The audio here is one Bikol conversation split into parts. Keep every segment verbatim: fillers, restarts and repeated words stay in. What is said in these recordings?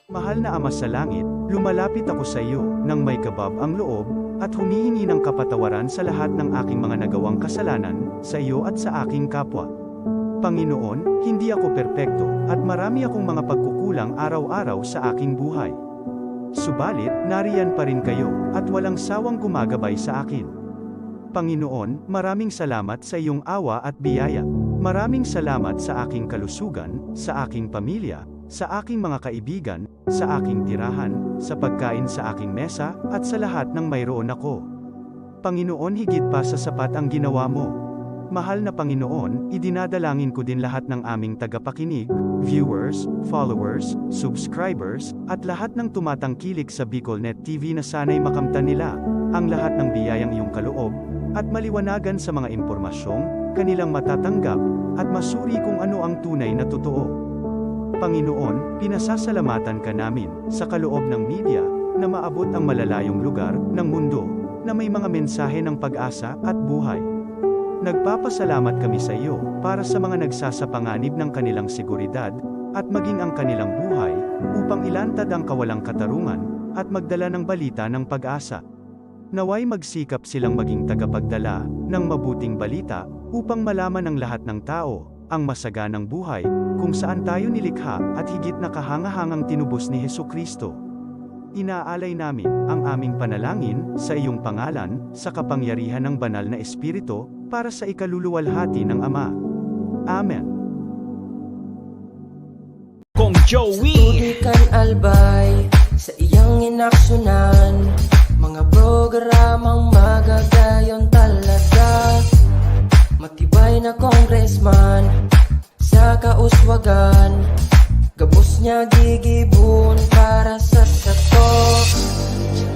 Mahal na Ama sa Langit, lumalapit ako sa iyo nang may kabab ang loob at humihingi ng kapatawaran sa lahat ng aking mga nagawang kasalanan sa iyo at sa aking kapwa. Panginoon, hindi ako perpekto at marami akong mga pagkukulang araw-araw sa aking buhay. Subalit, nariyan pa rin kayo at walang sawang gumagabay sa akin. Panginoon, maraming salamat sa iyong awa at biyaya. Maraming salamat sa aking kalusugan, sa aking pamilya, sa aking mga kaibigan, sa aking tirahan, sa pagkain sa aking mesa, at sa lahat ng mayroon ako. Panginoon, higit pa sa sapat ang ginawa mo. Mahal na Panginoon, idinadalangin ko din lahat ng aming tagapakinig, viewers, followers, subscribers, at lahat ng tumatangkilik sa BicolNet T V na sana'y makamtan nila ang lahat ng biyayang iyong kaloob at maliwanagan sa mga impormasyong kanilang matatanggap at masuri kung ano ang tunay na totoo. Panginoon, pinasasalamatan ka namin sa kaloob ng media na maabot ang malalayong lugar ng mundo na may mga mensahe ng pag-asa at buhay. Nagpapasalamat kami sa iyo para sa mga nagsasapanganib ng kanilang seguridad at maging ang kanilang buhay upang ilantad ang kawalang katarungan at magdala ng balita ng pag-asa. Naway magsikap silang maging tagapagdala ng mabuting balita upang malaman ng lahat ng tao ang masaganang buhay kung saan tayo nilikha at higit na kahangahangang tinubos ni Jesu-Cristo. Inaalay namin ang aming panalangin sa iyong pangalan, sa kapangyarihan ng Banal na Espiritu, para sa ikaluluwalhati ng Ama. Amen. Kong Joey. Sa tubig kan Albay, sa iyang inaksyonan, mga programang magagayon talaga. Matibay na congressman, sa kauswagan, gabos niya gigibon para sa sato.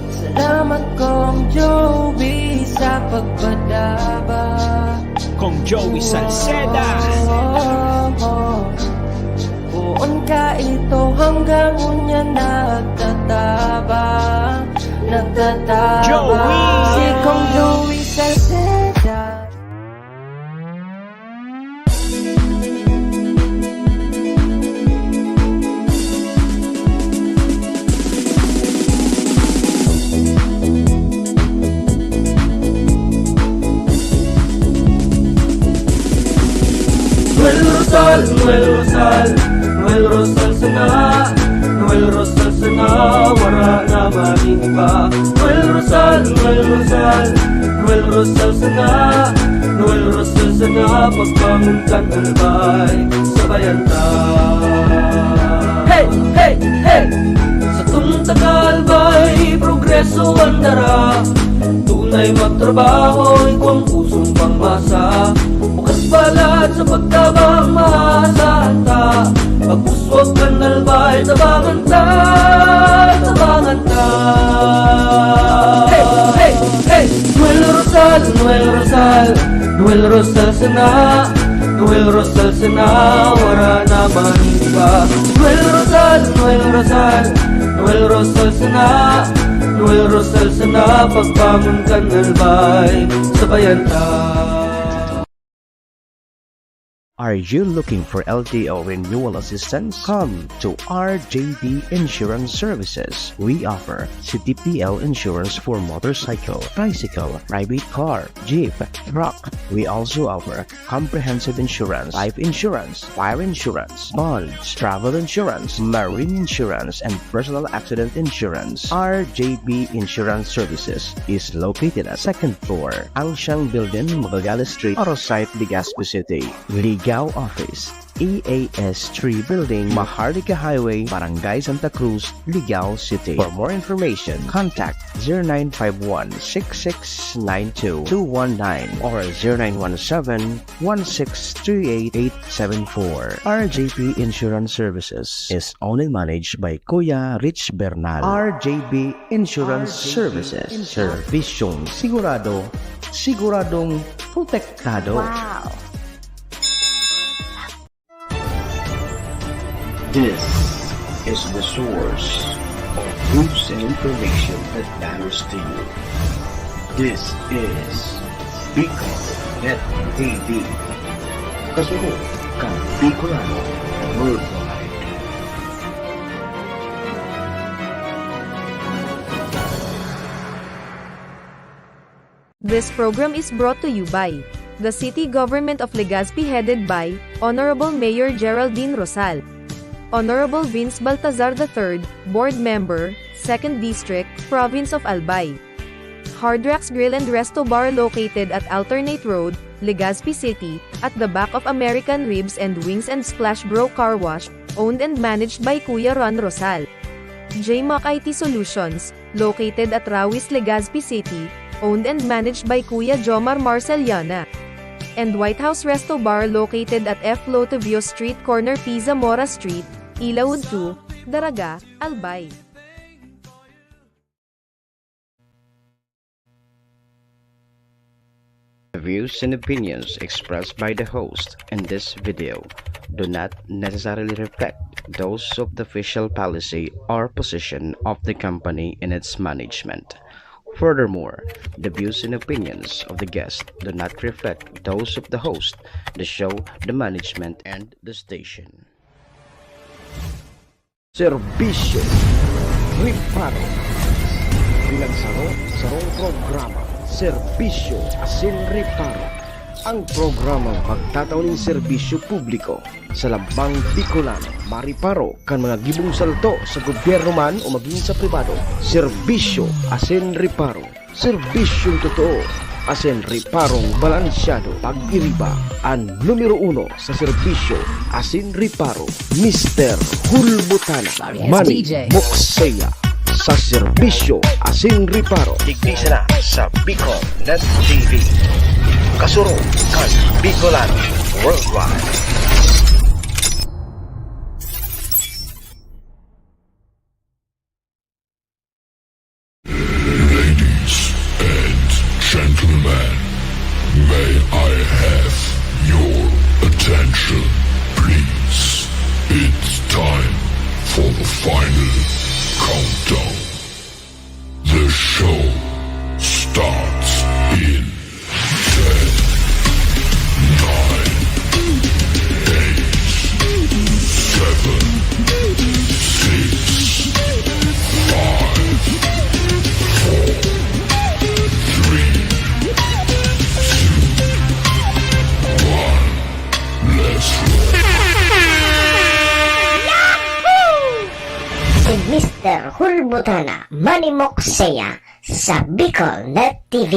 Salamat, Kong Joey, sa pagpadaba. Kong Joey Salceda. Oh, oh, oh. Poon ka ito hanggang unya nagtatabang, nagtatabang. Joey! Si Kong Joey Salceda. Noel Rosal, Noel Rosal, Noel Rosal sana, Noel Rosal sana, wara na maning iba. Noel Rosal, Noel Rosal, Noel Rosal sana, Noel Rosal sana, pagbangon kan Albay, sabayan ta. Hey, hey, hey! Satong taga-Albay, progreso an dara. Tunay magtrabaho, igwang pusong pangmasa. Bukas balat sa pagtabang, maasahan ta. Pag-uswag kan Albay, tabangan ta, tabangan ta. Hey, hey, hey! Noel Rosal, Noel Rosal, Noel Rosal sana, Noel Rosal sana, wara na man iba. Noel Rosal, Noel Rosal, Noel Rosal sana, Noel Rosal sana, pagbangon kan Albay, sabayan ta. Are you looking for L T O renewal assistance? Come to R J B Insurance Services. We offer C T P L insurance for motorcycle, tricycle, private car, jeep, truck. We also offer comprehensive insurance, life insurance, fire insurance, bonds, travel insurance, marine insurance, and personal accident insurance. R J B Insurance Services is located at second floor, Angshang Building, Magallanes Street, Oro Site, Legazpi City. Ligao Office, E A S three Building, Maharlika Highway, Barangay Santa Cruz, Ligao City. For more information, contact zero nine five one, six six nine two, two one nine or zero nine one seven, one six three eight, eight seven four. R J P Insurance Services is owned and managed by Kuya Rich Bernal. R J B Insurance Services. Serbisyong sigurado, siguradong protektado. Wow! This is the source of news and information that matters to you. This is Bicol Net T V. Kasunod kan Bicolano Worldwide. This program is brought to you by the City Government of Legazpi, headed by Honorable Mayor Geraldine Rosal, Honorable Vince Baltazar the third, Board Member, Second District, Province of Albay. Hard Rocks Grill and Resto Bar, located at Alternate Road, Legazpi City, at the back of American Ribs and Wings and Splash Bro Car Wash, owned and managed by Kuya Ron Rosal. J Mac I T Solutions, located at Rawis, Legazpi City, owned and managed by Kuya Jomar Marceliana. And White House Resto Bar, located at F Lotovio Street, corner P Zamora Street, Ilaud two, Daraga, Albay. The views and opinions expressed by the host in this video do not necessarily reflect those of the official policy or position of the company in its management. Furthermore, the views and opinions of the guest do not reflect those of the host, the show, the management, and the station. Serbisyo Reparo. Pinagsaro-sarong programa, Serbisyo asin Reparo. Ang programang magtatao nin serbisyo publiko sa lambang Bicolano, mareparo kan mga gibong salto sa gobyerno man o magin sa pribado. Serbisyo asin Reparo. Serbisyong totoo asin reparong balansyado. Pag-iriba an numero uno sa serbisyo asin reparo, Mister Hulbutana, Manny Moksea, sa serbisyo asin reparo. Digdi sana sa Bicol Net T V. Kasurog kan Bicolano Worldwide. Ladies and gentlemen, may I have your attention, please? It's time for the final countdown. The show starts in ten, nine, eight, seven, six, five, four, three, two, one. Let's roll. Si Mister Hulbutana, Manny Moksea, sa Bicol Net T V.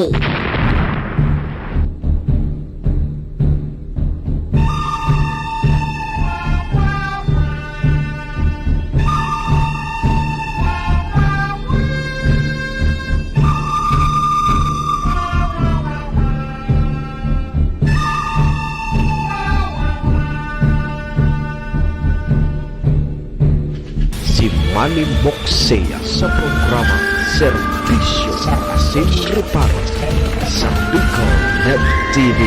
Si Manny Moksea sa programa Serbisyo asin Reparo sa Bicol Net T V.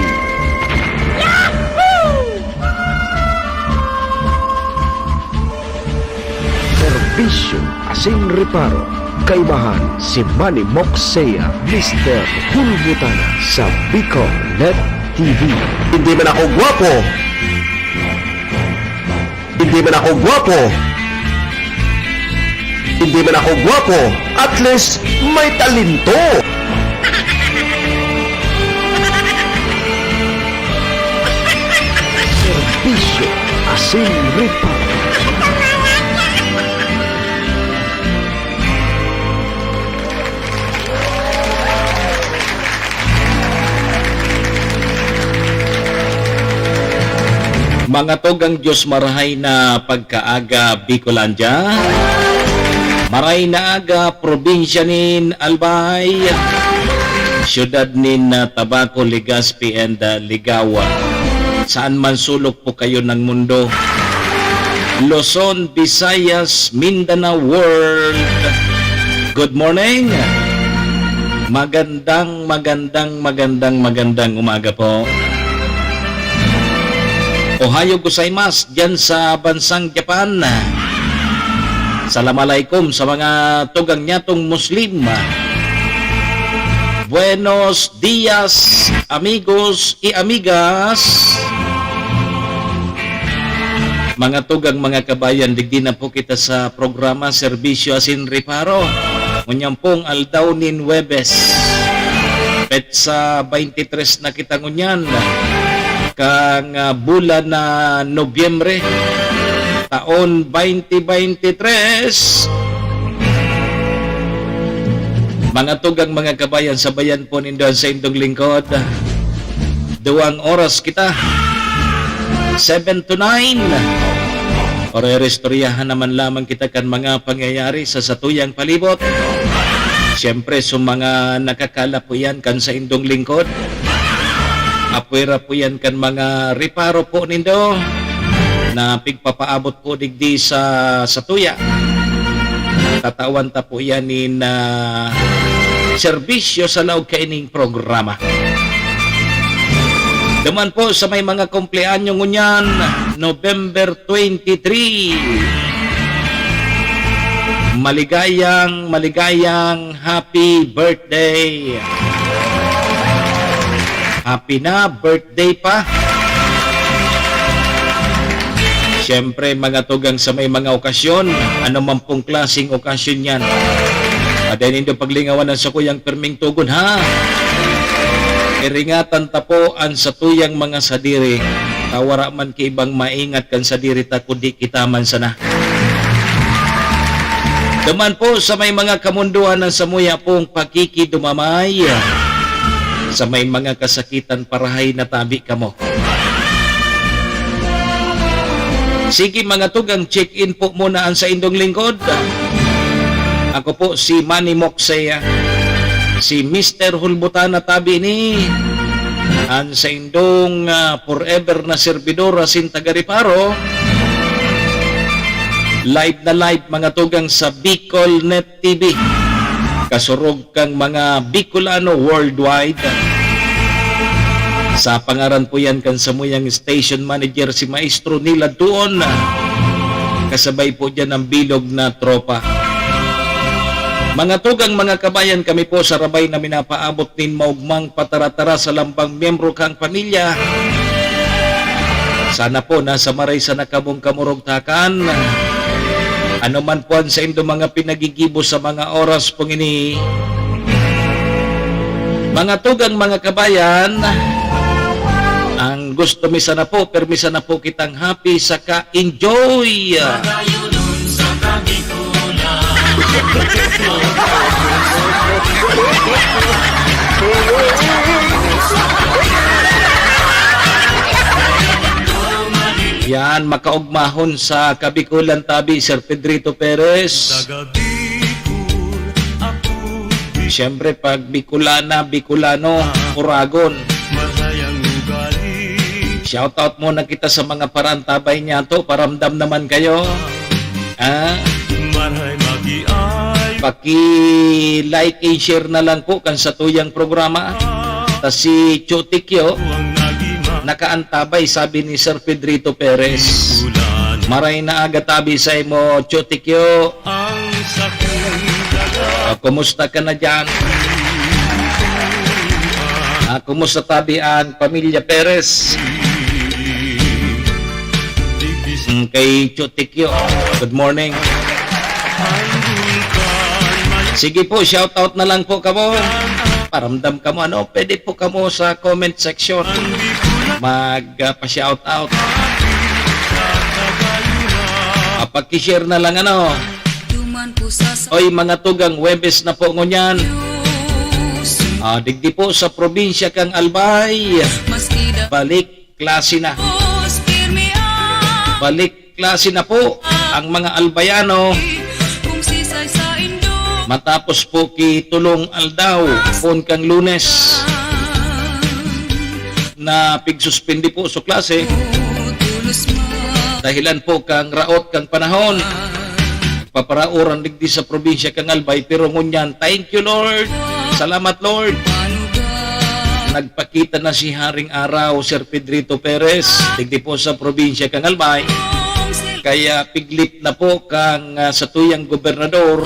Serbisyo asin Reparo, kaibahan si Manny Moksea, Mister Hulbutana sa Bicol Net T V. Hindi man ako gwapo. Hindi man ako gwapo. Hindi man ako gwapo. At least, may talento. Serbisyo asin reparo. Mga tugang Diyos, marahay na pagkaaga, Bicolandia. Marahay na aga, probinsya nin Albay, siyudad nin, ah, Tabaco, Legazpi, and, ah, Ligao. Saan man sulok po kayo ng mundo. Luzon, Visayas, Mindanao World. Good morning. Magandang, magandang, magandang, magandang umaga po. Ohayo gozaimasu diyan sa bansang Japan. Salam alaikum sa mga tugang nyatong Muslim. Buenos dias, amigos y amigas. Mga tugang, mga kabayan, digdi na po kita sa programa Serbisyo asin Reparo. Ngunyan pong aldaw nin Huwebes. Sa twenty-three na kita ngunyan, kang, ah, bulan na Nobyembre, taon twenty twenty-three. Mga tugang, mga kabayan, sabayan po nindo an saindong lingkod. Duwang oras kita, seven to nine. Oray-oray istoryahan naman lamang kita kan mga pangyayari sa satuyang palibot. Siyempre, sa mga nakakala po yan kan saindong lingkod. Apwera po yan kan mga reparo po nindo na pigpapaabot po digdi sa, sa tuya. Tatawan ta po yan nin, ah, serbisyo sa laog kaining programa. Duman po sa may mga kumpleanyo ngunyan, November twenty-three. Maligayang, maligayang happy birthday. Happy na birthday pa. Siyempre, mga tugang, sa may mga okasyon, ano man pong klaseng okasyon yan, pwede nindo paglingawan ang sakuyang pirming tugon, ha? Iringatan ta po an satuyang mga sadiri, ta wara man ki ibang maingat kan sadiri ta, kundi kita man sana. Duman po sa may mga kamundoan, ang samuya pong pakikidumamay, sa may mga kasakitan, parahay na tabi kamo. Sige, mga tugang, check-in po muna ang saindong lingkod. Ako po si Manny Moksey, si Mister Hulbutan na tabi ni an saindong, ah, forever na servidor, asin taga-reparo. Live na live, mga tugang, sa Bicol Net T V. Kasurog kang mga Bicolano worldwide. Sa pangaran po yan kan samuyang station manager, si Maestro Nila Duon. Kasabay po dyan ang bilog na tropa. Mga tugang, mga kabayan, kami po sa Rabay na minapaabot nin maugmang pataratara sa lambang miyembro kang pamilya. Sana po nasa maray sana kamong kamurugtakan. Ano man po ang saindo mga pinagigibo sa mga oras pong ini. Mga tugang, mga kabayan, ang gusto mi sana po, permi sana po kitang happy saka enjoy. Yan, makaugmahon sa Kabikulan tabi, Sir Pedrito Perez. Siyempre, pag Bicolana, Bicolano, Uragon. Shout out muna kita sa mga paraantabay niyato, paramdam naman kayo. Ah? Paki-like and share na lang po kan satuyang programa. Ta si Chotikyo nakaantabay, sabi ni Sir Pedrito Perez. Maray na aga tabi sa imo, Chotikyo. Ah, kumusta ka na diyan? Ah, kumusta tabi ang pamilya Perez? Mm, kay Chotikyo, good morning. Sige po, shout out na lang po kamo. Paramdam kamo, ano, pwede po kamo sa comment section mag, ah, pa-shout out. Ah, paki-share na lang, ano. Oy, mga tugang, Huwebes na po ngunyan. Ah, digdi po sa probinsya kang Albay. Balik klase na. Balik klase na po ang mga Albayano. Matapos po ki tulong aldaw, poon kang Lunes, na pigsuspindi po sa klase dahilan po kang raot kang panahon. Paparaoran digdi sa probinsya kang Albay, pero ngunyan, thank you, Lord. Salamat, Lord. Nagpakita na si Haring Araw, Sir Pedrito Perez, digdi po sa probinsya kang Albay. Kaya piglip na po kang, ah, satuyang gobernador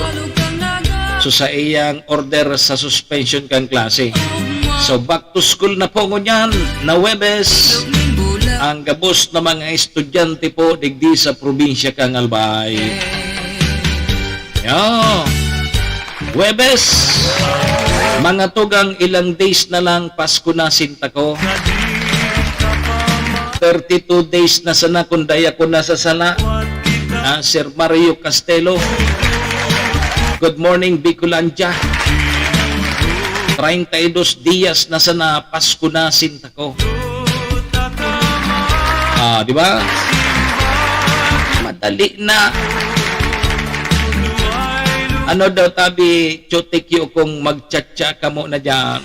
sa saiyang order sa suspension kan klase. So, back to school na po ngunyan na Huwebes ang gabos na mga estudyante po digdi sa probinsya kan Albay. Yo. Huwebes, mga tugang, ilang days na lang Pasko na, sinta ko. Thirty-two days na sana kung dai ako nasasala. Ah, Sir Mario Castelo. Good morning, Bicolandia. Treinta y dos dias na sana Pasko na, sinta ko. Ah, di ba? Madali na. Ano daw tabi, Chotikyo, kung magchatcha kamo na dyan?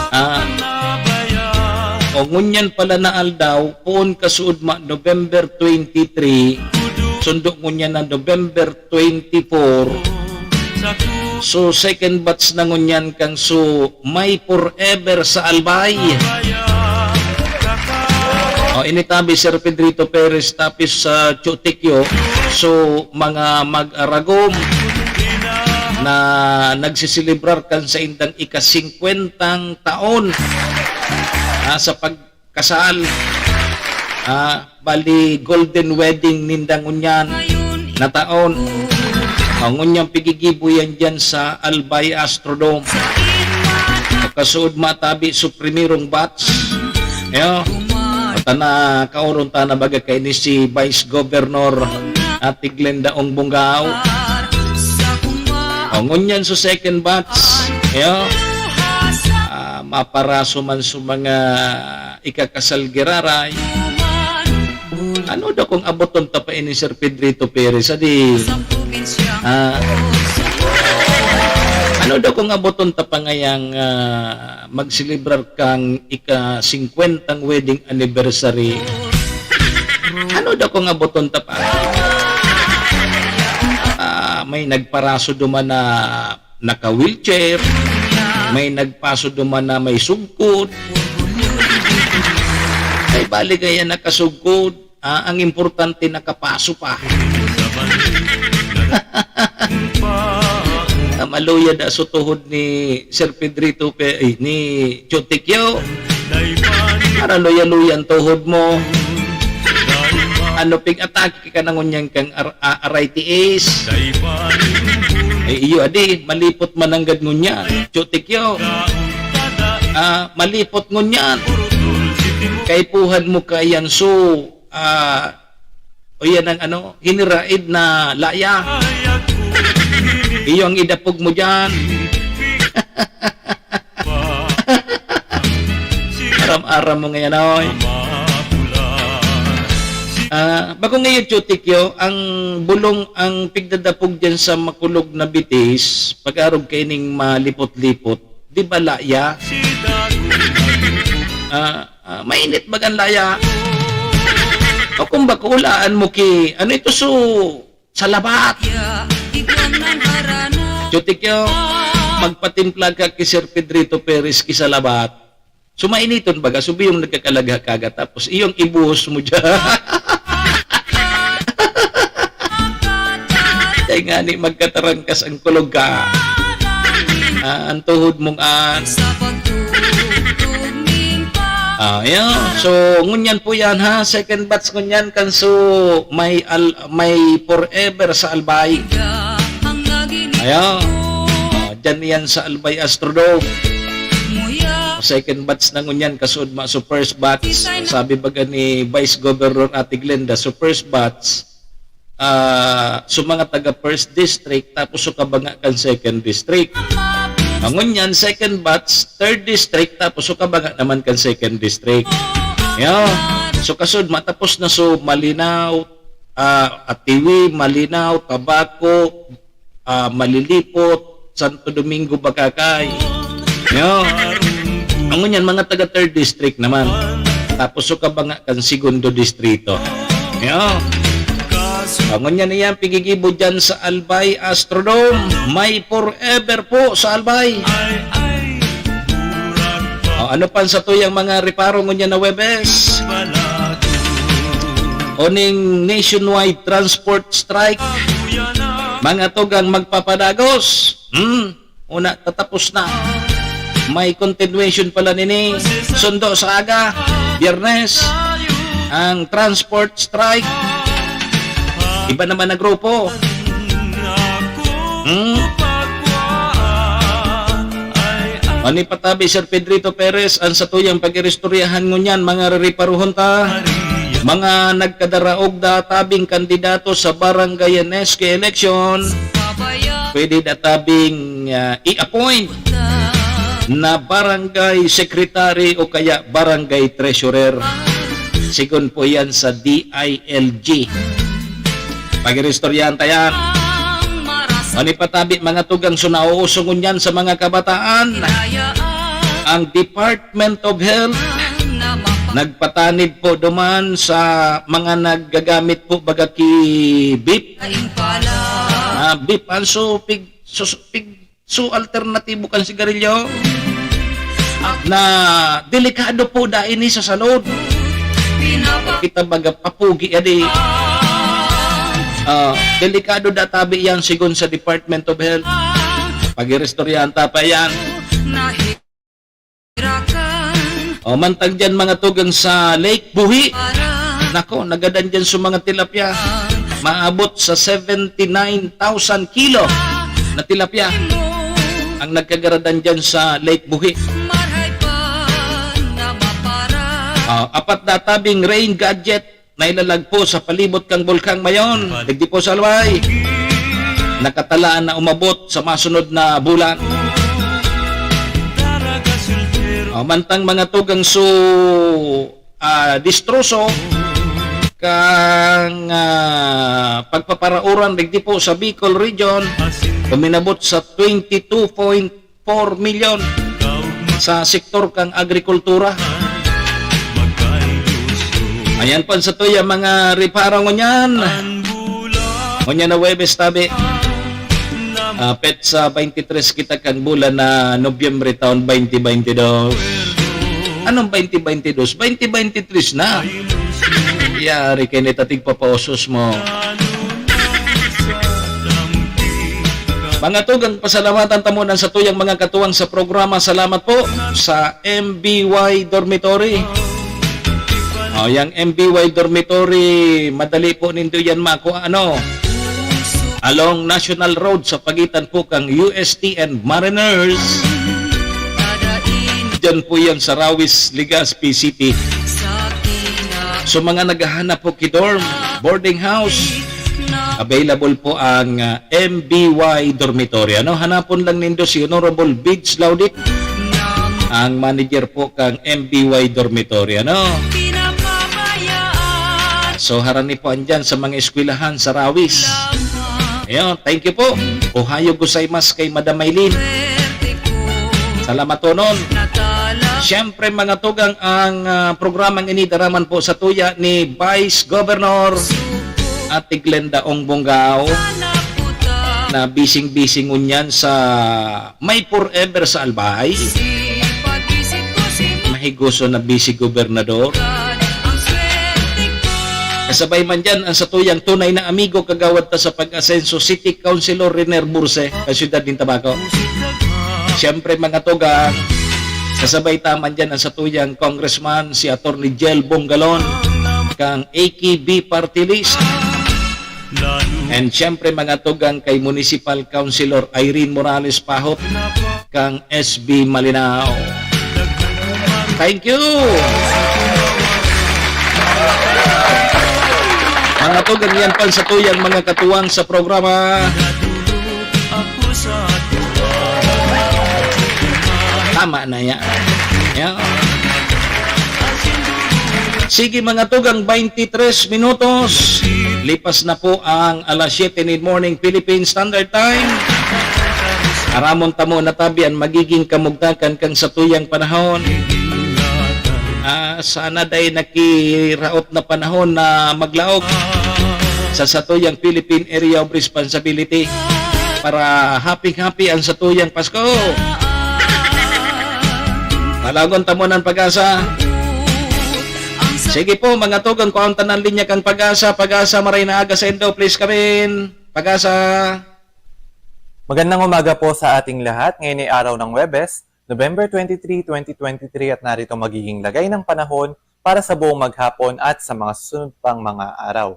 Ah, o ngunyan pala na aldaw, poon kasuodma November twenty-three, sundo ngunyan na November twenty-four. So, second batch na ngunyan kan so may forever sa Albay. O, ini tabi, Sir Pedrito Perez, tapos sa Chotikyo. So, mga mag-aragom na nagsiselebrar kan saindang ika-singkwentang taon, ah, sa pagkasal. Ah, bali, golden wedding ninda ngunyan na taon. Ang ngunyan pigigibo yan dyan sa Albay Astrodome. Kasuodma tabi, so primerong batch. Yo. At na, kaoron ta na baga kaini si Vice Governor Ate Glenda Ong Bongao. O, ngunyan so second batch. Yo. Ah, maparaso man so mga ikakasal giraray. Ano daw kung aboton ta pa ini, Sir Pedrito Perez? Adi, ah, ano daw kung aboton ta pa ngayang, ah, magselebrar kang ika-singkwentang wedding anniversary? Ano daw kung aboton ta pa? Ah, may nagparaso duman na naka-wheelchair, may nagpaso duman na may sugkod. Ay, bali kaya nakasugkod. Ah, ang importante, nakapaso pa. Ah, maluya da so tuhod ni Sir Pedrito pe, ay, ni Chotikyo. Para luya-luya ang tuhod mo. Ano, pig-atake ka na ngunyan kang ar-, a-, arthritis. Eh, iyo, adi, malipot mananggad ngunyan. Chotikyo. Ah, malipot ngunyan. Kaipuhan mo kayan so, ah, o yan ang ano, hiniraid na laya. Iyo ang idapog mo dyan. Aram-aram mo ngayon, oy. Ah, bago ngayon, Chotikyo, ang bulong, ang pigdadapog dyan sa makulog na bitis, pag-arog kaining malipot-lipot, di ba laya? Ah, ah, mainit bagang laya? O kung bako, ulaan mo ki, ano ito, so, salabat. Chotikyo, magpatimpla ka ki Sir Pedrito Perez ki salabat. So, mainiton baga, subi yung nagkakalagha kaga, tapos iyong ibuhos mo dyan. Kaya nga ni, magkatarangkas ang kulog ka. Ah, ang tuhod mong an. Ah, ayan. So, ngunyan po yan, ha. Second batch ngunyan, kan so may al-, may forever sa Albay. Ayan. Ah, dyan yan sa Albay Astrodome. Second batch na ngunyan, kasuodma so first batch. Sabi baga ni Vice Governor Ate Glenda, so first batch, ah, so mga taga first district, tapos so kabanga kan second district. Ang ngunyan, second batch, third district, tapos so kabanga naman kan second district. Yo. So kasuodma, tapos na so Malinao, ah, Atiwi, Malinao, Tabaco, ah, Malilipot, Santo Domingo, Bacacay. Yo. Ang ngunyan, mga taga third district naman. Tapos so kabanga kan segundo distrito. Yo. Ang ngunyan na yan, pigigibo dyan sa Albay Astrodome. May forever po sa Albay. O, ano pa ang satuyang mga reparo ngunyan na Huwebes? O ning nationwide transport strike. Mga tugang magpapadagos. Hmm, una, tatapos na. May continuation pala nini. Sundo sa aga, Biyernes, ang transport strike. Iba naman na grupo. Hmm? Manipatabi, Sir Pedrito Perez, ang satuyang pag-iristoryahan ngunyan, mga ririparuhon ta, mga nagkadaraog da tabing kandidato sa barangay N S K election, pwede da tabing, ah, i-appoint na barangay secretary o kaya barangay treasurer. Sigon po yan sa D I L G. Pag-iristoryahan ta yan. Manipatabi, mga tugang, so nauuso ngunyan sa mga kabataan, ang Department of Health nagpatanib po duman sa mga naggagamit po baga ki vape. Ah, vape, ang so pig, so, so pig, so alternatibo kan sigarilyo na delikado po da ini sa salud. Kita baga papugi adi. Ah, delikado da tabi yan sigon sa Department of Health. Pag-iristoryahan ta pa yan. O, mantang dyan, mga tugang, sa Lake Buhi. Nako, nagadan dyan sa mga tilapia. Maabot sa seventy-nine thousand kilo na tilapia ang nagkagaradan dyan sa Lake Buhi. Ah, apat na tabing rain gadget nailalagpo sa palibot kan Bulkang Mayon, digdi po sa Albay. Nakatalaan na umabot sa masunod na bulan. Ah, mantang, mga tugang, so, ah, distroso kan, ah, pagpaparauran digdi po sa Bicol Region, uminabot sa twenty-two point four milyon sa sektor kan agrikultura. Ayan po ang satuya, mga riparo, ngunyan. Ngunyan na Huwebes tabi. Ah, petsa twenty-three kita kan bulan na Nobyembre, taon twenty twenty-two. Anong twenty twenty-two? Twenty twenty-three na. Yari kayo nita, tigpapausos mo. Mga tugang, pasalamatan ta muna sa tuyang mga katuwang sa programa. Salamat po sa M B Y Dormitory. Oh, yang M B Y Dormitory, madali po nindo yan makuha, ano? Along National Road sa pagitan po kang U S T and Mariners. Diyan po yan sa Rawis, Legazpi City. So, mga naghahanap po ki dorm, boarding house, available po ang, ah, M B Y Dormitory. Ano? Hanapon lang nindo si Honorable Bids Laudit, ang manager po kang M B Y Dormitory. Ano? So, harani po andyan sa mga eskwelahan sa Rawis. Ayun, thank you po. Ohayo gozaimasu kay Madam Maylin. Salamat po nun. Siyempre, mga tugang, ang, ah, programang ini daraman po sa tuya ni Vice Governor Ate Glenda Ong Bongao na bising-bising ngunyan sa may forever sa Albay. Mahigoso na busy gobernador. Kasabay man dyan ang satuyang tunay na amigo, kagawad ta sa pag-asenso, City Councilor Riner Burse, sa siyudad nin Tabaco. Siyempre, mga tugang, kasabay ta man dyan ang satuyang congressman, si Attorney Jel Bongalon, kang A K B Party List. And siyempre, mga tugang, kay Municipal Councilor Irene Morales Pahot, kang S B Malinao. Thank you! Mga tugang, yan pa sa tuyang mga katuwang sa programa. Tama na yan. Yan. Sige, mga tugang, twenty-three minutos. Lipas na po ang alas siyete nin morning, Philippine Standard Time. Aramon ta muna tabi an magiging kamugtakan kan satuyang panahon. Ah, sana dai nakiraot na panahon na maglaog sa satuyang Philippine Area of Responsibility para happy-happy ang satuyang Pasko. Palagon ta muna an Pag-asa. Sige po, mga tugang, kuhaon ta na an linya kan Pag-asa. Pag-asa, maray na aga saindo, please come in. Pag-asa. Magandang umaga po sa ating lahat. Ngayon ay araw ng Huwebes, November twenty-three, twenty twenty-three, at narito magiging lagay ng panahon para sa buong maghapon at sa mga susunod pang mga araw.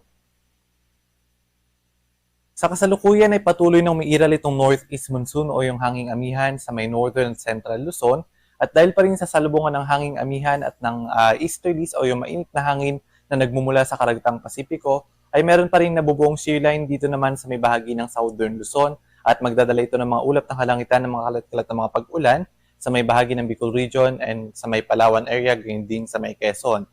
Sa kasalukuyan ay patuloy na umiiral itong northeast monsoon o yung hanging amihan sa may northern at central Luzon, at dahil pa rin sa salubungan ng hanging amihan at ng, ah, easterlies o yung mainit na hangin na nagmumula sa Karagatang Pasipiko, ay meron pa rin nabubuong shear line dito naman sa may bahagi ng southern Luzon, at magdadala ito ng mga ulap na kalangitan ng mga kalat-kalat na mga pag-ulan sa may bahagi ng Bicol Region and sa may Palawan area, gayon din sa may Quezon.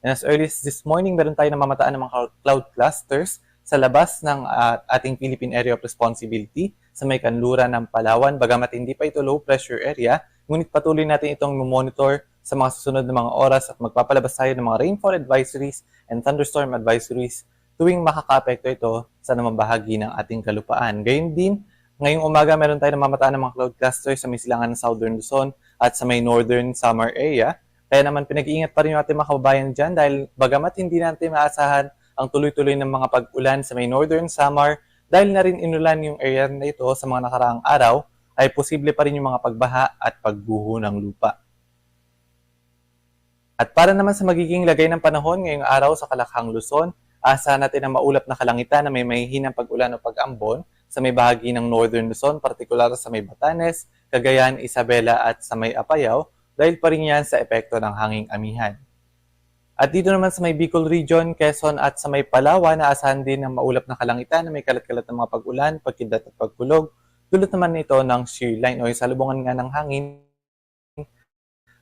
And as early as this morning, meron tayong namamataan ng mga cloud clusters sa labas ng, ah, ating Philippine Area of Responsibility sa may kanluran ng Palawan. Bagamat hindi pa ito low pressure area, ngunit patuloy natin itong monitor sa mga susunod na mga oras at magpapalabas tayo ng mga rainfall advisories and thunderstorm advisories tuwing makakaapekto ito sa anumang bahagi ng ating kalupaan. Gayon din, ngayong umaga meron tayong namamataan ng mga cloud clusters sa may silangan ng Southern Luzon at sa may Northern Samar area. Kaya naman, pinag-iingat pa rin yung ating mga kababayan dyan dahil bagamat hindi natin maasahan ang tuloy-tuloy ng mga pag-ulan sa may Northern Samar, dahil na rin inulan yung area na ito sa mga nakaraang araw, ay posible pa rin yung mga pagbaha at pagguho ng lupa. At para naman sa magiging lagay ng panahon ngayong araw sa Kalakhang, Luzon, aasahan natin ang maulap na kalangitan na may mahihinang pag-ulan o pag-ambon sa may bahagi ng Northern Luzon, partikular sa may Batanes, Cagayan, Isabela at sa may Apayao, dahil pa rin yan sa epekto ng hanging amihan. At dito naman sa may Bicol Region, Quezon at sa may Palawan, naasahan din ang maulap na kalangitan na may kalat-kalat na mga pag-ulan, pagkidlat at pagkulog. Dulot naman ito ng shear line o yung salubungan nga ng hangin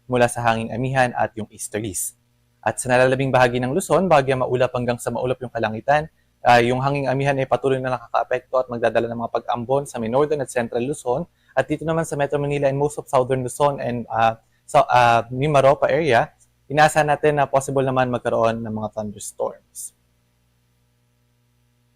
mula sa hanging amihan at yung easterlies. At sa nalalabing bahagi ng Luzon, bahagya maulap hanggang sa maulap yung kalangitan. Ah, yung hanging amihan ay patuloy na nakakaapekto at magdadala ng mga pag-ambon sa may northern at central Luzon. At dito naman sa Metro Manila and most of southern Luzon and, ah, sa, ah, Mimaropa area, inaasahan natin na possible naman magkaroon ng mga thunderstorms.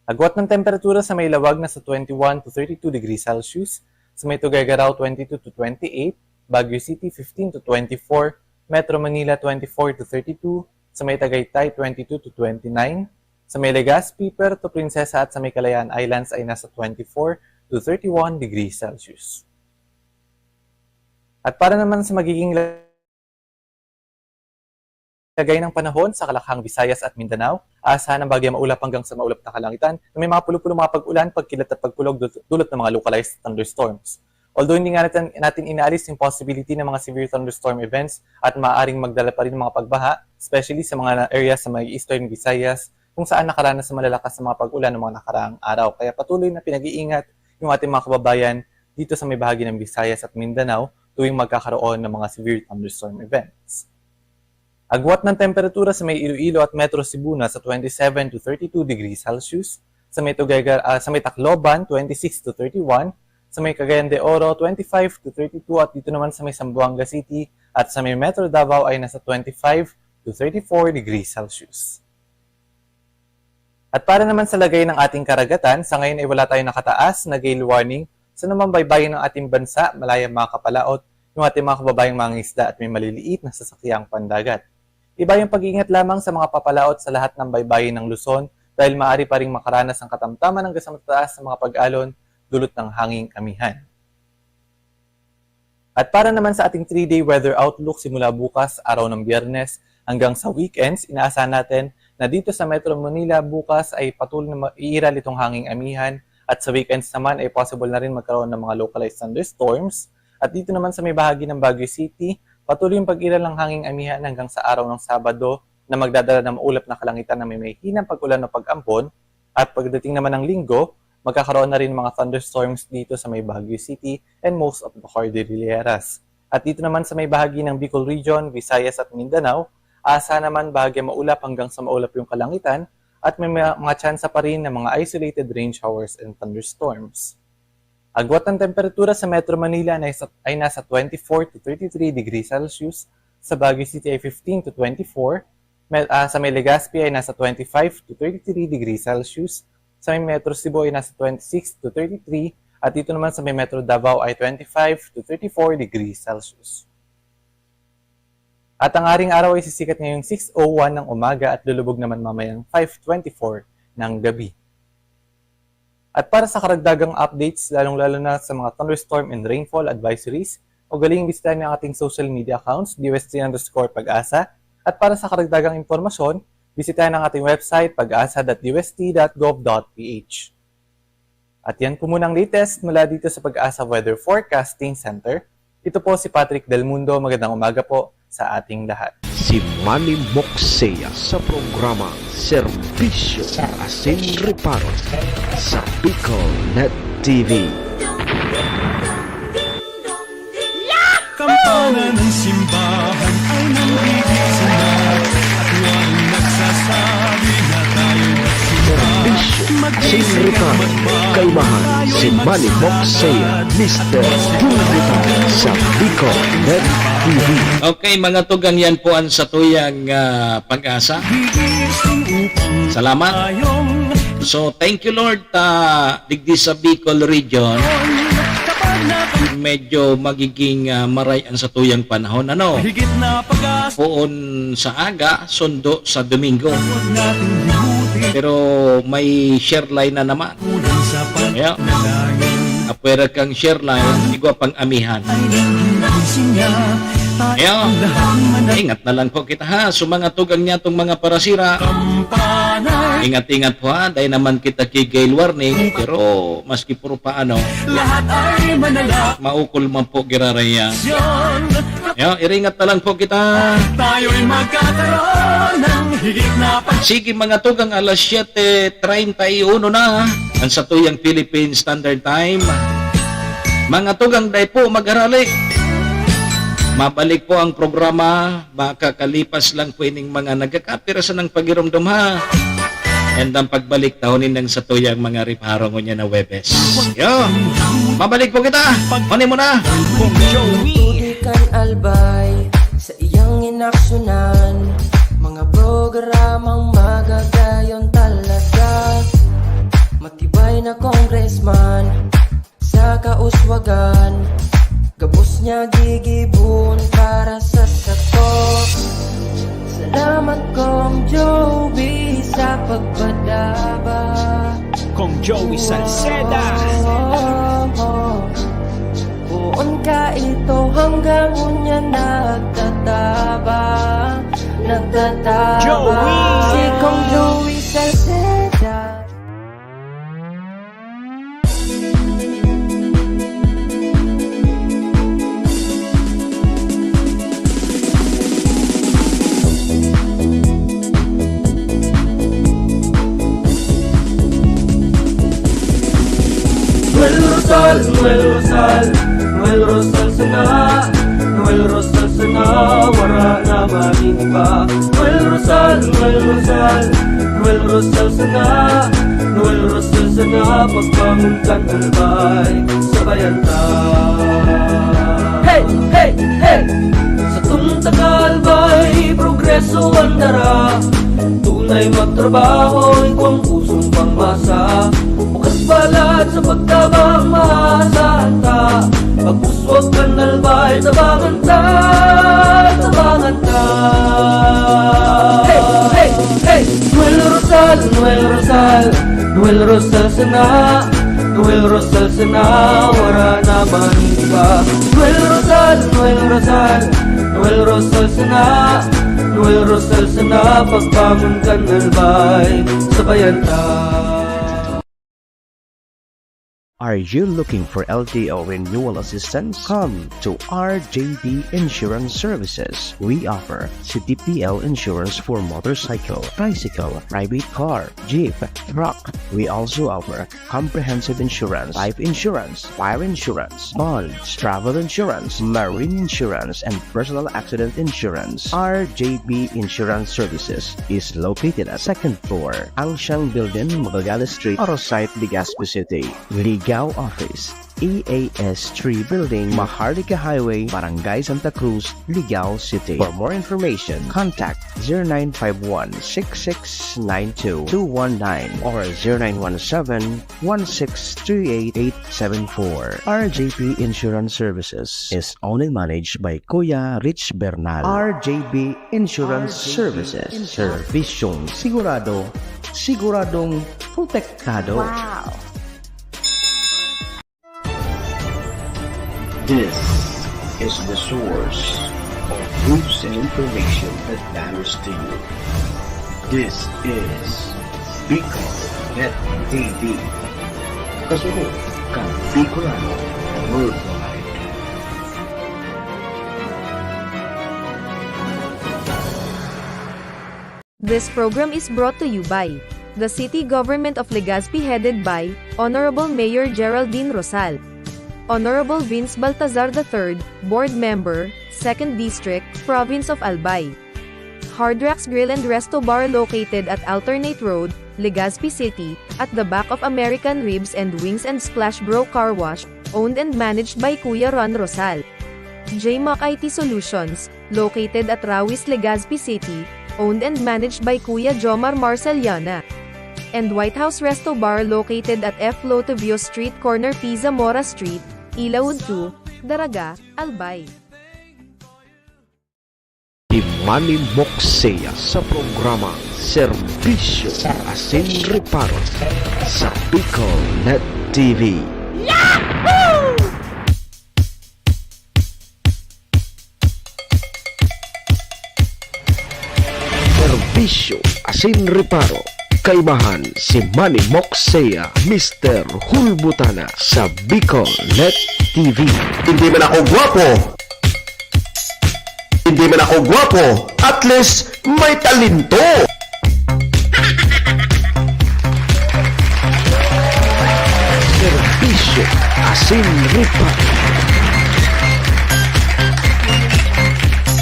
Agwat ng temperatura sa may Lawag nasa twenty-one to thirty-two degrees Celsius, sa may Tuguegarao twenty-two to twenty-eight, Baguio City fifteen to twenty-four, Metro Manila twenty-four to thirty-two, sa may Tagaytay twenty-two to twenty-nine, sa may Legazpi, Puerto Princesa at sa may Kalayaan Islands ay nasa twenty-four to thirty-one degrees Celsius. At para naman sa magiging lagay ng panahon sa Kalakhang, Visayas at Mindanao, aasahan ang bahagya maulap hanggang sa maulap na kalangitan na may mga pulupulong mga pag-ulan, pagkidlat at pagkulog dul-, dulot ng mga localized thunderstorms. Although hindi nga natin, natin inaalis yung possibility ng mga severe thunderstorm events at maaaring magdala pa rin ng mga pagbaha, especially sa mga na-, area sa may Eastern Visayas, kung saan nakaranas ng malalakas na mga pag-ulan ng mga nakaraang araw. Kaya patuloy na pinag-iingat yung ating mga kababayan dito sa may bahagi ng Visayas at Mindanao tuwing magkakaroon ng mga severe thunderstorm events. Agwat ng temperatura sa may Iloilo at Metro Cebu nasa twenty-seven to thirty-two degrees Celsius, sa may Tuguegar-, ah, sa may Tacloban, twenty-six to thirty-one, sa may Cagayan de Oro, twenty-five to thirty-two, at dito naman sa may Zamboanga City at sa may Metro Davao ay nasa twenty-five to thirty-four degrees Celsius. At para naman sa lagay ng ating karagatan, sa ngayon ay wala tayong nakataas na gale warning sa anumang baybayin ng ating bansa, malaya makakapalaot yung ating mga kababayang mangingisda at may maliliit na sasakyang pandagat. Iba yung pag-iingat lamang sa mga papalaot sa lahat ng baybayin ng Luzon dahil maaari pa ring makaranas ng katamtaman hanggang sa matataas na mga pag-alon dulot ng hanging amihan. At para naman sa ating three-day weather outlook, simula bukas, araw ng Biyernes, hanggang sa weekends, inaasahan natin na dito sa Metro Manila bukas ay patuloy na ma-, iiral itong hanging amihan at sa weekends naman ay possible na rin magkaroon ng mga localized thunderstorms. At dito naman sa may bahagi ng Baguio City, patuloy yung pag-iral ng hanging amihan hanggang sa araw ng Sabado na magdadala ng maulap na kalangitan na may mahinang pag-ulan o pag-ambon. At pagdating naman ng Linggo, magkakaroon na rin mga thunderstorms dito sa may Baguio City and most of the Cordilleras. At dito naman sa may bahagi ng Bicol Region, Visayas at Mindanao, asa naman bahagya maulap hanggang sa maulap yung kalangitan at may mga, mga tsansa pa rin ng mga isolated rain showers and thunderstorms. Agwat ng temperatura sa Metro Manila na isa, ay nasa twenty-four to thirty-three degrees Celsius, sa Baguio City ay fifteen to twenty-four, Met-, ah, sa may Legazpi ay nasa twenty-five to thirty-three degrees Celsius, sa may Metro Cebu ay nasa twenty-six to thirty-three, at dito naman sa may Metro Davao ay twenty-five to thirty-four degrees Celsius. At ang aring araw ay sisikat ngayong six oh one ng umaga at lulubog naman mamayang five twenty-four ng gabi. At para sa karagdagang updates, lalong-lalo na sa mga thunderstorm and rainfall advisories, ugaling bisitahin ang ating social media accounts, D U S T underscore pag-asa. At para sa karagdagang impormasyon, bisitahin ang ating website, pag-asa dot D U S T dot gov dot P H. At yan po muna ang latest mula dito sa PAGASA Weather Forecasting Center. Ito po si Patrick Del Mundo. Magandang umaga po sa ating lahat. Si Manny Moxea sa programa Serbisyo Asin Reparo sa Bicol Net T V. Kampana ng simbahan ay nanggigigil na, at walang nagsasabi na tayo nagsimba. Serbisyo Asin Reparo, kalmahan, si Manny Moxea, Mister Pulvita sa Bicol Net T V. Okay, mga tugang, yan po ang satuyang, ah, PAGASA. Salamat. So, thank you, Lord, ta digdi sa Bicol Region, medyo magiging, ah, maray ang satuyang panahon, ano? Poon sa aga, sundo sa Domingo. Pero may share line na naman. Kaya, apwera kang share line, igwa pang amihan. Kaya, ingat na lang po kita, ha. So, mga tugang niya, tong mga parasira, ingat-ingat po, ha. Dahil naman kita ki gale warning, pero maski puro paano, maukol man po giraraya. Kaya, iringat na lang po kita. Tayo'y magkakaroon ng higit na pag- Sige, mga tugang, alas siyete treinta y uno na ang satuyang Philippine Standard Time. Mga tugang, dai po mag-arali. Mabalik po ang programa, makakalipas lang po ining mga nagkakapira sa nang pagirumdom, ha. And ang pagbalik, tahonin nang satuyang mga reparo ngunyan na Webes. Yo! Mabalik po kita! Kunin mo na! Kung Joey. Tutukan Albay sa iyang inaksyonan, mga programang magagayon talaga. Matibay na congressman sa kauswagan, gabos niya gigibon para sa sato. Salamat, Kong Joey, sa pagpadaba. Kong Joey Salceda. Poon ka ito hanggang ngunyan nagtatabang, nagtatabang. Joey! Si Kong Joey Salceda. Noel Rosal, Noel Rosal, Noel Rosal sana, Noel Rosal sana, wara na man iba. Noel Rosal, Noel Rosal, Noel Rosal sana, Noel Rosal sana, pagbangon kan Albay, sabayan ta. Hey, hey, hey! Satong taga Albay, progreso an dara. Tunay magtrabaho, igwang pusong pangmasa. Bukas balat sa pagtabang, maasahan ta. Pag-uswag kan Albay, tabangan ta, tabangan ta. Hey, hey, hey! Noel Rosal, Noel Rosal, Noel Rosal sana, Noel Rosal sana, wara na man iba. Noel Rosal, Noel Rosal, Noel Rosal sana, Noel Rosal sana, pagbangon kan Albay, sabayan ta. Are you looking for L T O renewal assistance? Come to R J D Insurance Services. We offer C T P L insurance for motorcycle, tricycle, private car, jeep, truck. We also offer comprehensive insurance, life insurance, fire insurance, bonds, travel insurance, marine insurance, and personal accident insurance. R J B Insurance Services is located at second floor, Angsiang Building, Magallanes Street, Arosite, Legazpi City. Ligao Office, E A S three Building, Maharlika Highway, Barangay Santa Cruz, Ligao City. For more information, contact zero nine five one, six six nine two, two one nine or zero nine one seven, one six three eight, eight seven four. R J P Insurance Services is owned and managed by Kuya Rich Bernal. R J P Insurance Services. Serbisyong sigurado, siguradong protektado. Wow! This is the source of news and information that matters to you. This is Bicol Net T V. Kasunod kan Bicolano Worldwide. This program is brought to you by the City Government of Legazpi, headed by Honorable Mayor Geraldine Rosal, Honorable Vince Baltazar the third, Board Member, Second District, Province of Albay. Hard Rocks Grill and Resto Bar, located at Alternate Road, Legazpi City, at the back of American Ribs and Wings and Splash Bro Car Wash, owned and managed by Kuya Ron Rosal. J Mac I T Solutions, located at Rawis, Legazpi City, owned and managed by Kuya Jomar Marceliana. And White House Resto Bar, located at F Lotovio Street, corner P Zamora Street, Ilaud two, Daraga, Albay. Manny Moxea sa programa Serbisyo Asin Reparo sa BicolNet T V. Serbisyo Asin Reparo, kaibahan si Manny Moxea, Mister Hulbutana sa BicolNet T V. Hindi man ako gwapo, hindi man ako gwapo, at least may talento. Serbisyo Asin Reparo.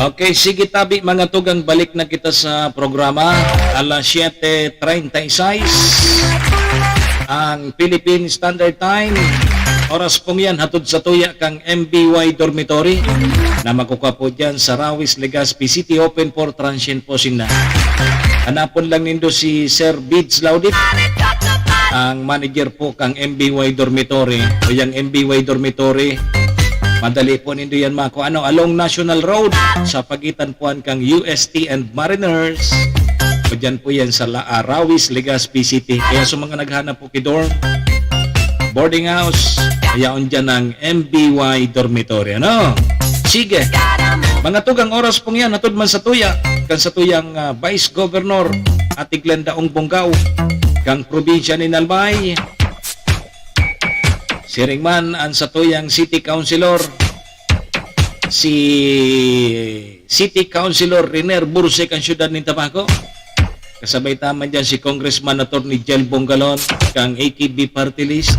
Okay, sige tabi mga tugang, balik na kita sa programa. Alas siyete treinta y seis ang Philippine Standard Time. Oras pong yan, hatod sa tuya kang M B Y Dormitory na makukuha po dyan sa Rawis, Legazpi City, open for transient po sinda. Hanapon lang nindo si Sir Bids Laudit, ang manager po kang M B Y Dormitory. O yang M B Y Dormitory, madali po nindo yan mako. Ano, along National Road, sa pagitan po kang U S T and Mariners. O dyan po yan sa La Arawis, Legazpi City. Kaya sa mga naghanap po ki dorm, boarding house, yaon dyan ang M B Y dormitory, ano? Sige. Mga tugang, oras pong yan, hatod man sa tuya, kan sa tuyang, ah, Vice Governor, Ate Glenda Ong Bongao, kang probinsya ni Albay. Siring man ang sa tuyang City Councilor, si City Councilor Riner Burse kan siyudad nin Tabaco. Kasabay ta man dyan si Congressman Attorney Jel Bongalon kang A K B Party List.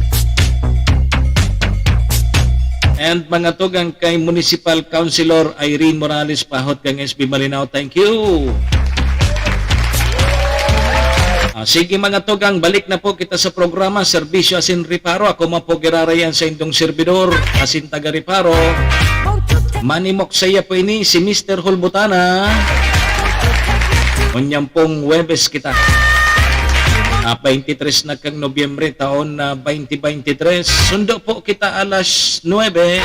And mga tugang kay Municipal Councilor Irene Morales Pahot kang S B Malinao. Thank you. Ah, sige mga tugang, balik na po kita sa programa, Serbisyo Asin Reparo. Ako man po giraray an saindong serbidor, asin taga Reparo. Manimok saya po ini, si Mister Hulbutana. Unyang pong Huwebes kita. Ah, twenty-three na kang Nobyembre, taon na twenty twenty-three. Sundo po kita alas nuebe.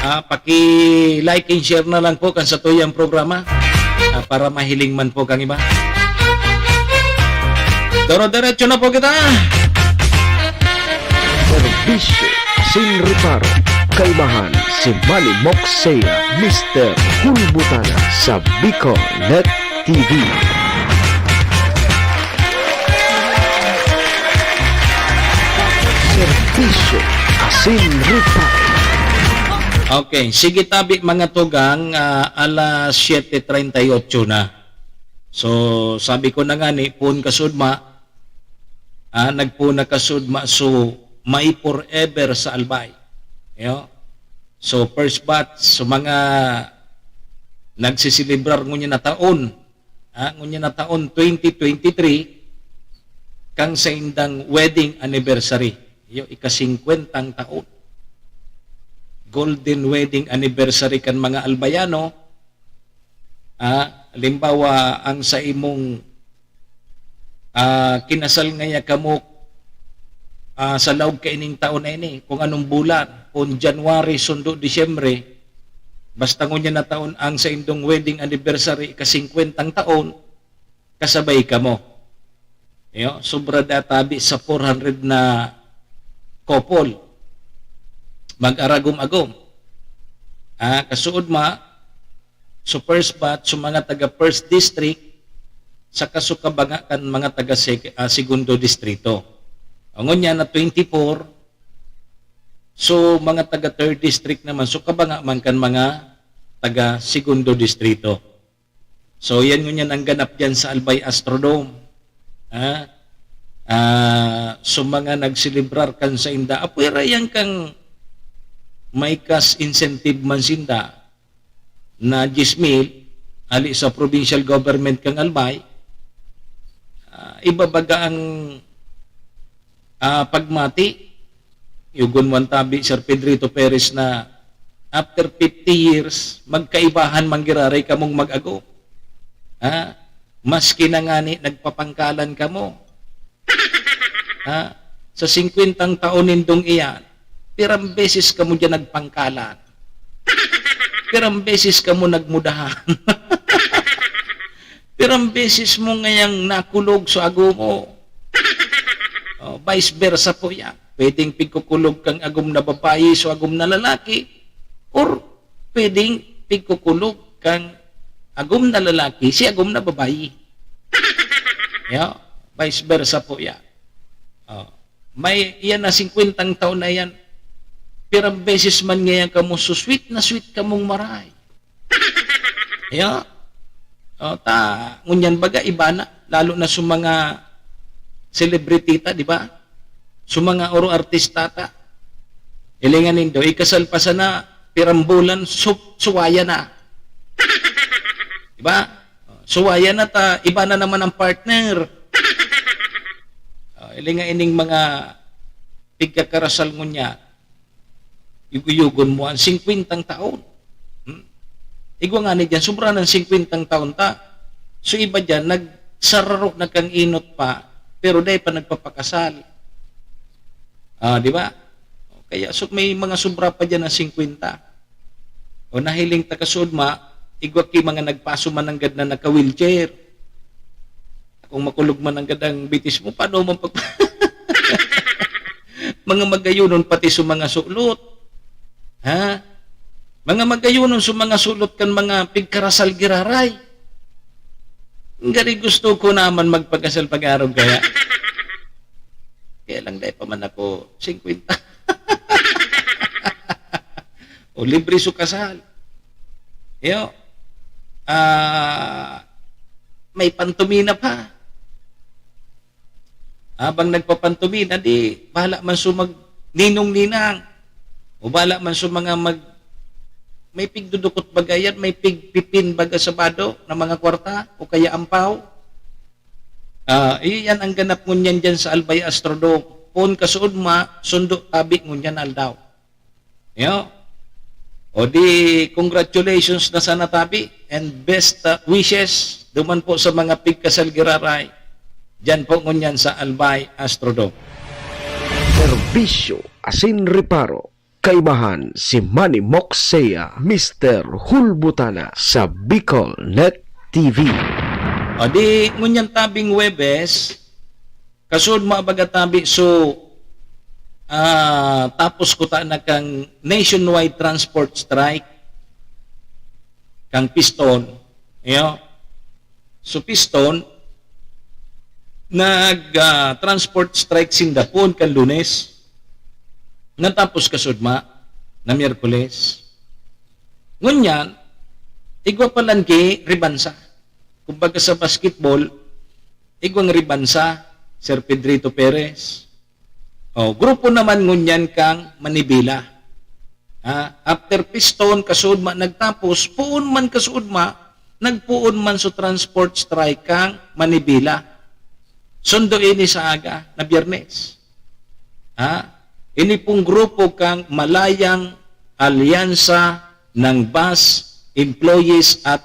Ah, paki-like and share na lang po kan satuyang programa, ah, para mahiling man po kang iba. Doro-derecho na po kita. Serbisyo asin reparo. Kaibahan si Manny Moxea, Mister Hulbutana sa Bicol Net T V. Serbisyo asin reparo. Okay, sige tabi mga tugang, ah, alas siyete treinta y ocho na. So, sabi ko na nga ni, poon kasudma, ah, nagpoon na kasudma, so, may forever sa Albay. Yo? So, first batch, so mga nagsiselebrar ngunyan na taon, ah, ngunyan na taon twenty twenty-three, kang saindang wedding anniversary. Yo, ika-singkwentang taon. Golden wedding anniversary kan mga Albayano. Ah, halimbawa, ang sa imong, ah, kinasal ngaya kamo, ah, sa laog kaining taon na ini, kung anong bulan, kung January, sundo Disyembre, basta ngunyan na taon ang saindong wedding anniversary, ika-singkwentang taon, kasabay kamo. Yo, sobra da tabi sa four hundred na couple. Mag-aragom-agom. Ah, kasuod ma, so first batch, so mga taga first district, saka so kabanga kan mga taga sek-, ah, Segundo Distrito. Ang unya na twenty-four, so mga taga Third District naman, so kabanga man kan mga taga Segundo Distrito. So, yan ngunyan ang ganap diyan sa Albay Astrodome. Ha? Ah, so mga nagselebrar kan sainda, apwera yan kang may cash incentive man sinda na diyes mil, hali sa provincial government kang Albay, ah, ibabaga ang, ah, pagmati, yugon mo an tabi, Sir Pedrito Perez, na after fifty years, magkaibahan man giraray kamong mag-agom. Ha? Maski na ngani nagpapangkalan kamo. Ha? Sa singkwentang taon nindong iyan, pirang beses kamo diyan nagpangkalan? Pirang beses kamo nagmudahan? Pirang beses mo ngayang nakulog sa agom mo? Oh, vice versa po yan. Pwedeng pigkukulog kang agom na babayi sa agom na lalaki, or pwedeng pigkukulog kang agom na lalaki si agom na babayi. Yeah? Vice versa po yan. Oh. May, yan na singkwentang taon na yan. Pirang beses man ngayon kamo, so sweet na sweet kamong maray. Yeah? Oh, ta, ngunyan baga, iba na. Lalo na sa mga celebrity ta, di ba? Sa mga oro artista ta. Hilingan nindo, ikasal pa sana, pirang bulan, su-, suwaya na. Di ba? Oh, suwaya na ta, iba na naman ang partner. Oh, hilinga ining mga pigkakarasal ngunyan. Yugo-yugon mo ang singkwentang taon. Hmm? Igwa ngani diyan, sobra ng singkwentang taon ta. So, iba diyan, nagsararo na kang inot pa, pero dai pa nagpapakasal. Ah, di ba? Kaya, so, may mga sobra pa diyan ng singkwenta. O nahiling ta kasuodma, igwa ki mga nagpaso man nanggad na naka-wheelchair. Kung makulog man nanggad ang bitis mo, paano man pag-, mga magayonon pati sa mga sulot? Ha? Mga magayonon sa mga sulot kan mga pigkarasal giraray. Ngari gusto ko naman magpakasal pag-arog kaya. Kaya lang dai pa man ako singkwenta. O libre su kasal. Yo. Ah, may pantomina pa. Habang nagpapantomina, di, bahala man su mag ninong-ninang. O bahala man su mga mag, may pigdudukot baga yan, may pigpipin baga sa bado na mga kwarta o kaya ampaw. Ah, iyan ang ganap ngunyan dyan sa Albay Astrodome. Poon kasuodma, sundo tabi ngunyan aldaw. Yo. O di, congratulations na sana tabi and best, uh, wishes duman po sa mga pigkasal giraray. Diyan po ngunyan sa Albay Astrodome. Serbisyo asin reparo. Kaibahan si Manny Moxea, Mister Hulbutana sa Bicol Net T V. O di, ngunyan tabing Huwebes, kasuodma baga tabi, so, ah, tapos kuta na kang nationwide transport strike kang Piston. Yo. So, Piston, nag, ah, transport strike sinda poon kan Lunes, natapos kasuodma na Miyerkules. Ngunyan, igwa pa lang ki ribansa. Kumbaga sa basketball, igwang ribansa, Sir Pedrito Perez. O, grupo naman ngunyan kang Manibela. Ha? After Piston, kasuodma nagtapos, poon man kasuodma, nagpoon man sa transport strike kang Manibela. Sundo ini sa aga na Biyernes. Ha? Ini pong grupo kang Malayang Alyansa ng Bus Employees at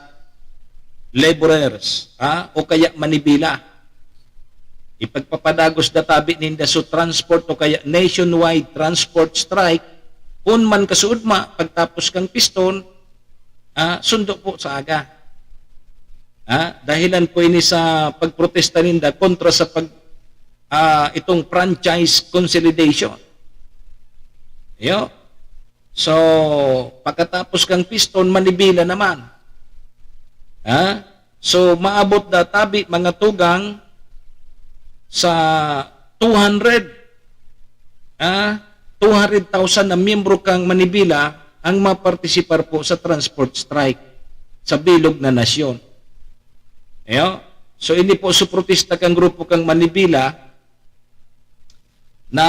Laborers, ha? O kaya Manibela. Ipagpapadagos da tabi ninda so transport o kaya nationwide transport strike, poon man kasuodma pagtapos kang Piston, ah, sundo po sa aga. Ah, dahilan po ini sa pagprotesta ninda kontra sa pag, ah, itong franchise consolidation. Yo. So, pagkatapos kang Piston, Manibela naman. Ha? So, maabot da tabi, mga tugang, sa two hundred, ah, two hundred thousand na miyembro kan Manibela ang mapartisipar po sa transport strike sa bilog na nasyon. Ayo? So, ini po su protesta kan grupo kan Manibela na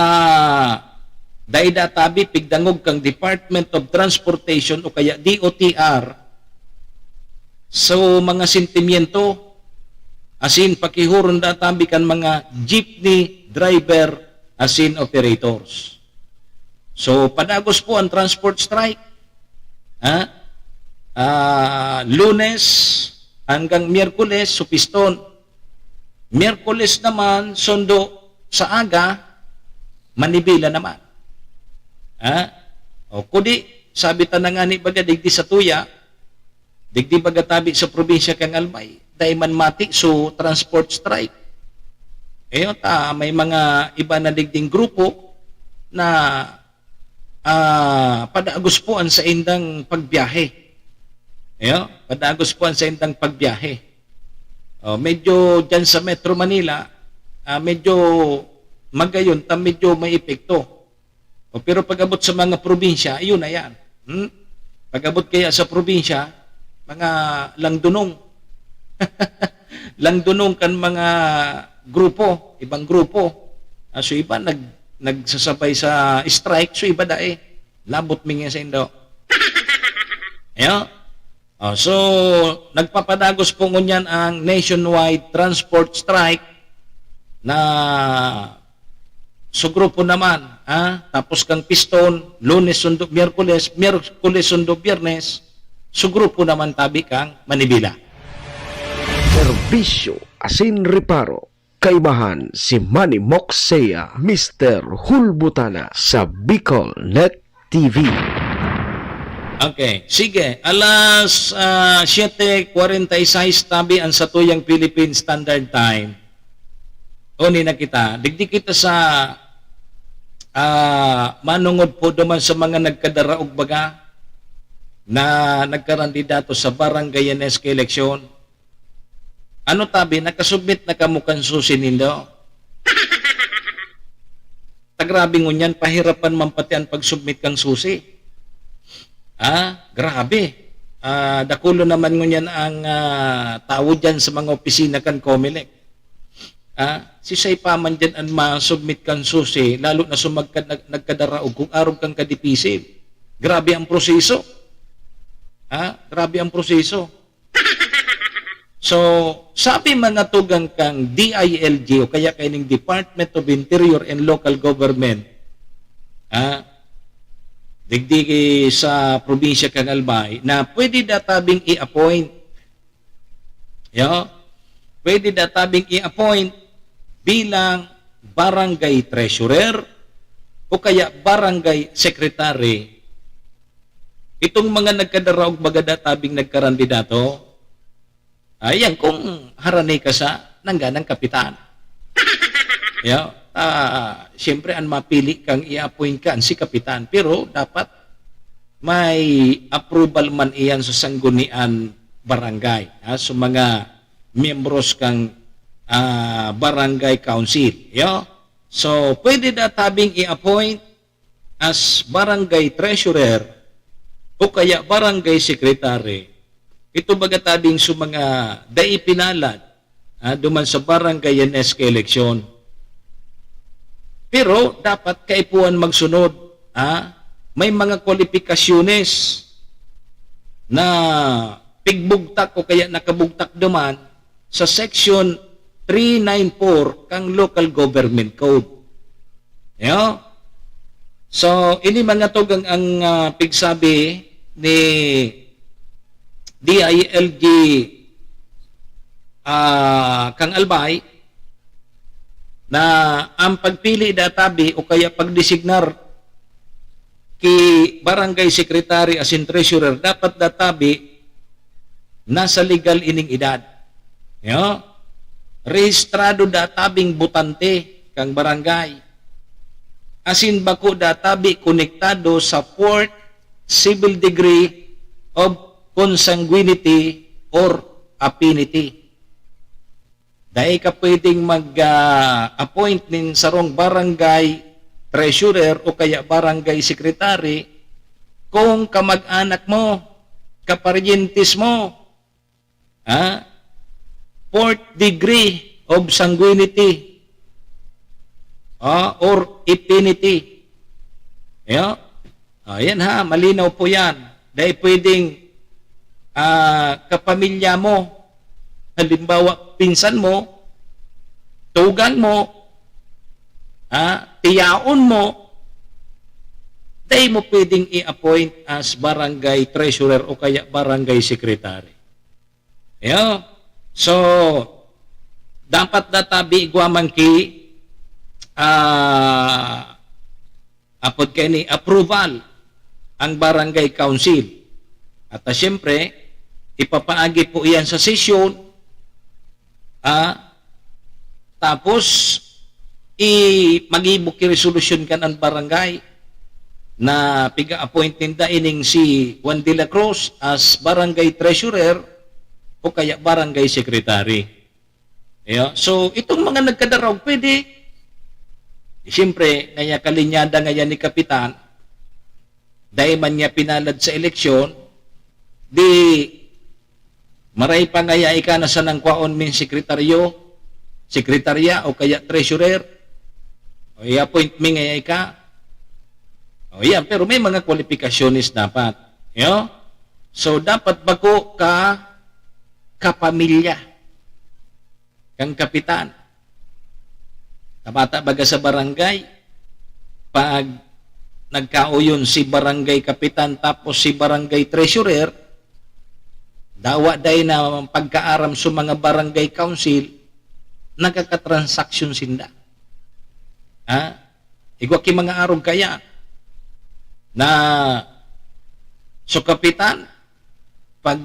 dai da tabi pigdangog kan Department of Transportation o kaya D O T R, so, mga sentimiento, asin pakihuron da tabi kan mga jeepney driver asin operators. So, padagos po ang transport strike. Ha? Ah, Lunes hanggang Miyerkules, supiston. Miyerkules naman, sundo sa aga, Manibela naman. Ha? O kudi, sabi ta na ngani baga digdi sa tuya, digdi baga tabi sa probinsya kan Albay, dai man mati so transport strike. Ayo ta, may mga iba na digding grupo na, ah, padagos po ang saindang pagbiyahe. Ayo, padagos po ang saindang pagbiyahe. O, medyo dyan sa Metro Manila, ah, medyo magayon ta, medyo may epekto. O, pero pag-abot sa mga probinsya, ayun na yan. Hmm? Pag-abot kaya sa probinsya, mga langdunong. Langdunong kan mga grupo, ibang grupo. Ah, so iba nag-, nagsasabay sa strike, so iba dai. Labot mi nga sa indo. Ayo. Oh, so, nagpapadagos po ngunyan ang nationwide transport strike na su grupo naman, ha? Tapos kang piston, Lunes sundo Miyerkules, Miyerkules sundo Biyernes, su grupo naman tabi kang Manibela. Serbisyo asin reparo. Kaibahan si Manny Moxea, Mister Hulbutana sa Bicol Net T V. Okay, sige. Alas, ah, siete cuarenta y seis tabi ang satuyang Philippine Standard Time. Uni na kita. Digdi kita sa, ah, manungod po duman sa mga nagkadaraog baga na nagkarandidato sa barangay N S K eleksyon. Ano tabi, nakasubmit na kamo kan susi nindo? Ta grabe ngunyan, pahirapan man pati an pag-submit kan susi. Ah, grabe. Ah, dakulo naman ngunyan ang, ah, tawo diyan sa mga opisina kan Comelec. Ah, sisay pa man diyan an ma-submit kan susi, lalo na sumagkad nag-, nagkadaraog kung arog kan kadipisil. Grabe ang proseso. Ah, grabe ang proseso. So, sabi mga tugang kang D I L G o kaya kaining Department of Interior and Local Government, ah, digdi sa probinsya kan Albay, na pwede da tabing i-appoint. Yo? Pwede da tabing i-appoint bilang barangay treasurer o kaya barangay secretary. Itong mga nagkadaraog baga da tabing nagkarandidato, ayan, kung harani ka sa nangganang kapitan. Yo, ah, siyempre, an mapili kang i-appoint kan si kapitan, pero dapat may approval man iyan sa sanggunian barangay, ha, sa mga miyembros kang, ah, barangay council. Yo? So, pwede da tabing i-appoint as barangay treasurer o kaya barangay secretary, ito baga tabing sa mga dai pinalad, ah, duman sa barangay N S K eleksyon. Pero dapat kaipuhan magsunod, ah, may mga kwalipikasyones na pigbugtak o kaya nakabugtak duman sa Section three nine four kang Local Government Code. Yo? So, ini mga tugang ang, ah, pigsabi ni D I L G, ah, kang Albay na ang pagpili da tabi o kaya pagdesignar ki barangay secretary asin treasurer dapat da tabi nasa legal ining edad. Yo? Rehistrado da tabing botante kang barangay. Asin bako da tabi konektado sa fourth civil degree of consanguinity or affinity. Dai ka pwedeng mag, ah, appoint nin sarong barangay treasurer o kaya barangay secretary kung kamag-anak mo, kaparyentes mo, ha? Fourth degree of sanguinity, ah, or affinity. Yeah? Ah, yan ha, malinaw po yan. Dai pwedeng, ah, kapamilya mo, halimbawa, pinsan mo, tugang mo, ah, tiyaon mo, dai mo pwedeng i-appoint as barangay treasurer o kaya barangay secretary. Yeah? So, dapat natabi igwa man ki, ah, apod kaini, approval ang barangay council. At, ah, siyempre, ipapaagi po iyan sa sesyon, ah, tapos, i-, mag-ibo ki resolusyon kan an barangay na piga-appoint ninda ining si Juan de la Cruz as barangay treasurer o kaya barangay secretary. Yeah. So, itong mga nagkadaraog, pwede. Eh, siyempre, ngaya kalinyada ngaya ni Kapitan, dai man niya pinalad sa eleksyon, di maray pa ngaya ika na sanang kwaon min sekretaryo, sekretarya o kaya treasurer, o i-appoint mi ngaya ika. O yan, pero may mga kwalipikasyones dapat. Yo? So, dapat bako ka kapamilya kan kapitan. Tabata baga sa barangay, pag nagkauyon si barangay kapitan tapos si barangay treasurer, dawa day na pagkaaram sa mga barangay council, nagkakatransaksyon sinda. Ha? Igwa ki mga arog kaya na so kapitan, pag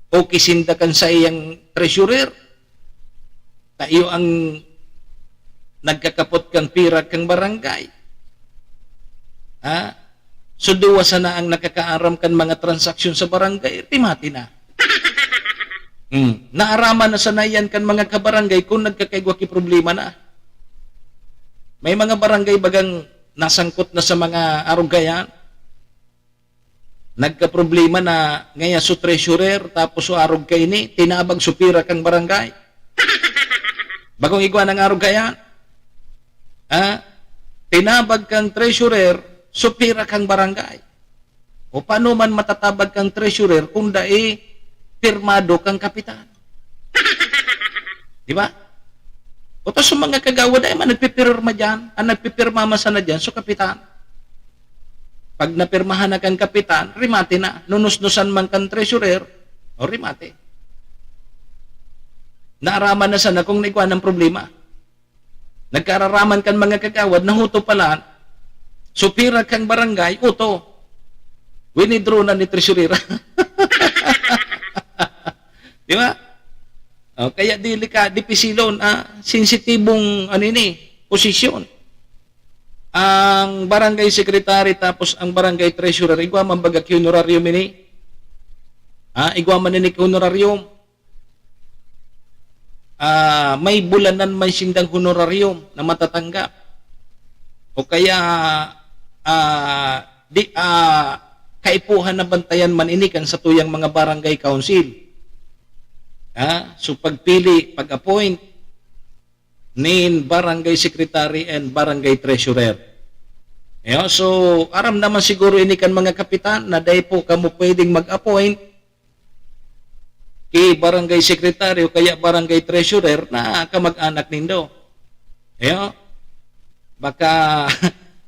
okay sinda kan saiyang treasurer, tayo ang nagkakapot kan pira kan barangay. Ha? So, duwa sana ang nakakaaram kan mga transaksyon sa barangay, rimate na. Hmm. Naaraman na sana yan kan mga kabarangay kung nagkakaigwa ki problema na. May mga barangay bagang nasangkot na sa mga arog kaya, nagkaproblema na ngaya so treasurer, tapos so arog kaini, tinabag so pira kan barangay. Bagong igwa ng arog kaya, ha? Tinabag kang treasurer, so pira kang barangay. O paano man matatabag kang treasurer kung dai pirmado kang kapitan? Di ba? O ta sa mga kagawad, ay man nagpipirma dyan. Ang nagpipirma man sana dyan, so kapitan. Pag napirmahan na kang kapitan, rimate na. Nunusnusan man kang treasurer, o rimate. Naaraman na sana kung naigwa ng problema. Nagkararaman kan mga kagawad, nahuto pala, so pira kang barangay, uto. Winidraw na ni treasurer. Di ba? O, kaya delika, dipisilon, ah, sensitibong, ano ini, posisyon. Ang barangay secretary tapos ang barangay treasurer, igwa man baga ki honorarium ini? Ah, igwa man ini ki honorarium? Ah, may bulanan man sindang honorarium na matatanggap. O kaya, ah, di, ah, kaipuhan na bantayan man ini kan satuyang mga barangay council. Ha? So, pagpili, pag-appoint nin barangay secretary and barangay treasurer. Yo, so, aram naman siguro ini kan mga kapitan na dai po kamo pwedeng mag-appoint ki barangay secretary o kaya barangay treasurer na kamag-anak nindo. Yo? Baka,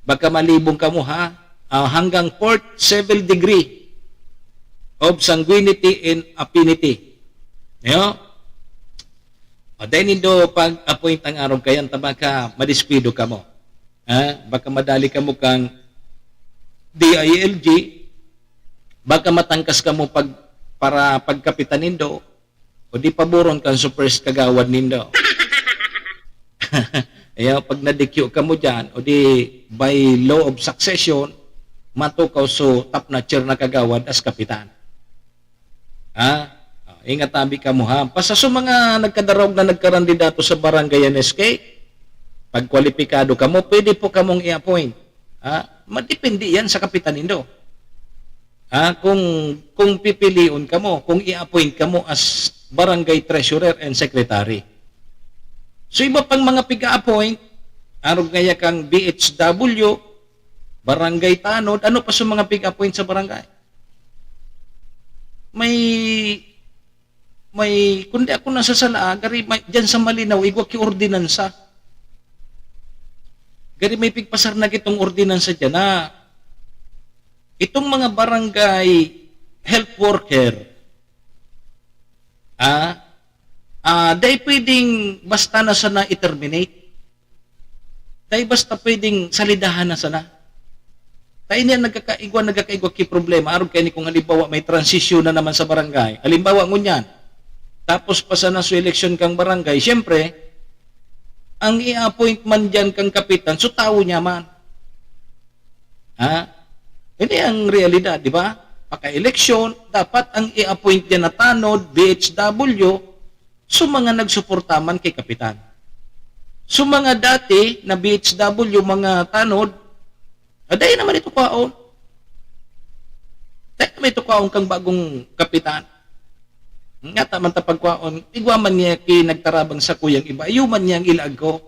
baka malibong kamo, ha? Ah, hanggang fourth civil degree of sanguinity and affinity. Yo? O, dai nindo pag-appoint ang arog kayan ta baka madiskuido kamo. Ha? Baka madali kamo kang D I L G, baka matangkas kamo pag, para pagkapitan nindo, o di paboron kan so first kagawad nindo. Ayaw, pag nadikyo kamo dyan, o di by law of succession, matukaw so top notcher na kagawad as kapitan. Ha? Ah, Ingat abi kamo, ha? Basta sa mga nagkadarog na nagkarandidato sa barangay N S K, pag kwalipikado kamo, pwede po kamong i-appoint. Ha? Madepende yan sa kapitan nindo. Ha? Kung, kung pipilion kamo, kung i-appoint kamo as barangay treasurer and secretary. So, iba pang mga piga-appoint, arog ngaya kang B H W, barangay tanod, ano pa sa mga piga-appoint sa barangay? May, may, kundi ako nasasala, ah, gari may, dyan sa Malinaw, igwa ki ordinansa. Gari may pigpasar na kitong ordinansa dyan na itong mga barangay health worker, ah, ah, dai pwedeng basta na sana i-terminate. Dai basta pwedeng salidahan na sana. Ta ini an nagkakaigwa, nagkakaigwa ki problema. Arog kaini kung halimbawa may transisyon na naman sa barangay. Halimbawa ngunyan, tapos pa sana su eleksyon kang barangay, siyempre, ang i-appoint man diyan kang kapitan, su tawo niya man. Ha? Ini ang realidad, di ba? Pagka-eleksyon, dapat ang i-appoint diyan na tanod, B H W, su mga nagsuporta man ki kapitan. Su mga dati na B H W, mga tanod, ah, dai naman ito kwaon. Dai naman ito kwaon kang bagong kapitan. Ngata man ta pagkwaon, igwa man niya ki nagtarabang sakuyang iba, iyo man niyang ilaag ko.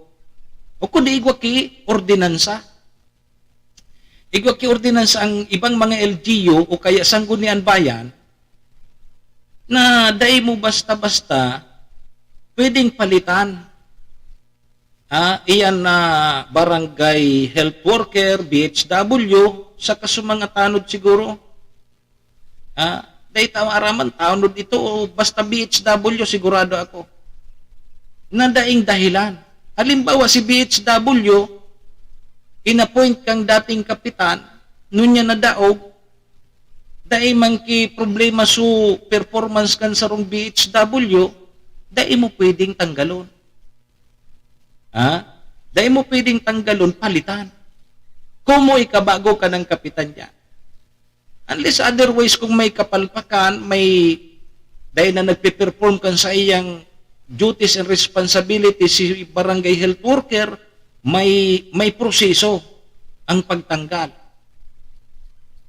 O kundi igwa ki ordinansa. Igwa ki ordinansa ang ibang mga L G U o kaya Sangguniang Bayan na dai mo basta-basta pwedeng palitan. Ah, iyan na barangay health worker, B H W, saka su mga tanod siguro. Ah, dai ta maaraman, tanod ito o basta B H W, sigurado ako. Na daing dahilan. Halimbawa, si B H W, inappoint kang dating kapitan, nunya nadaog, dai man ki problema su performance kan sarong B H W, dai mo pwedeng tanggalon. Ha? Dai mo pwedeng tanggalon, palitan. Komo ikabago ka ng kapitan niya. Unless otherwise, kung may kapalpakan, may dahil na nagpe-perform kan sa iyang duties and responsibilities si barangay health worker, may, may proseso ang pagtanggal.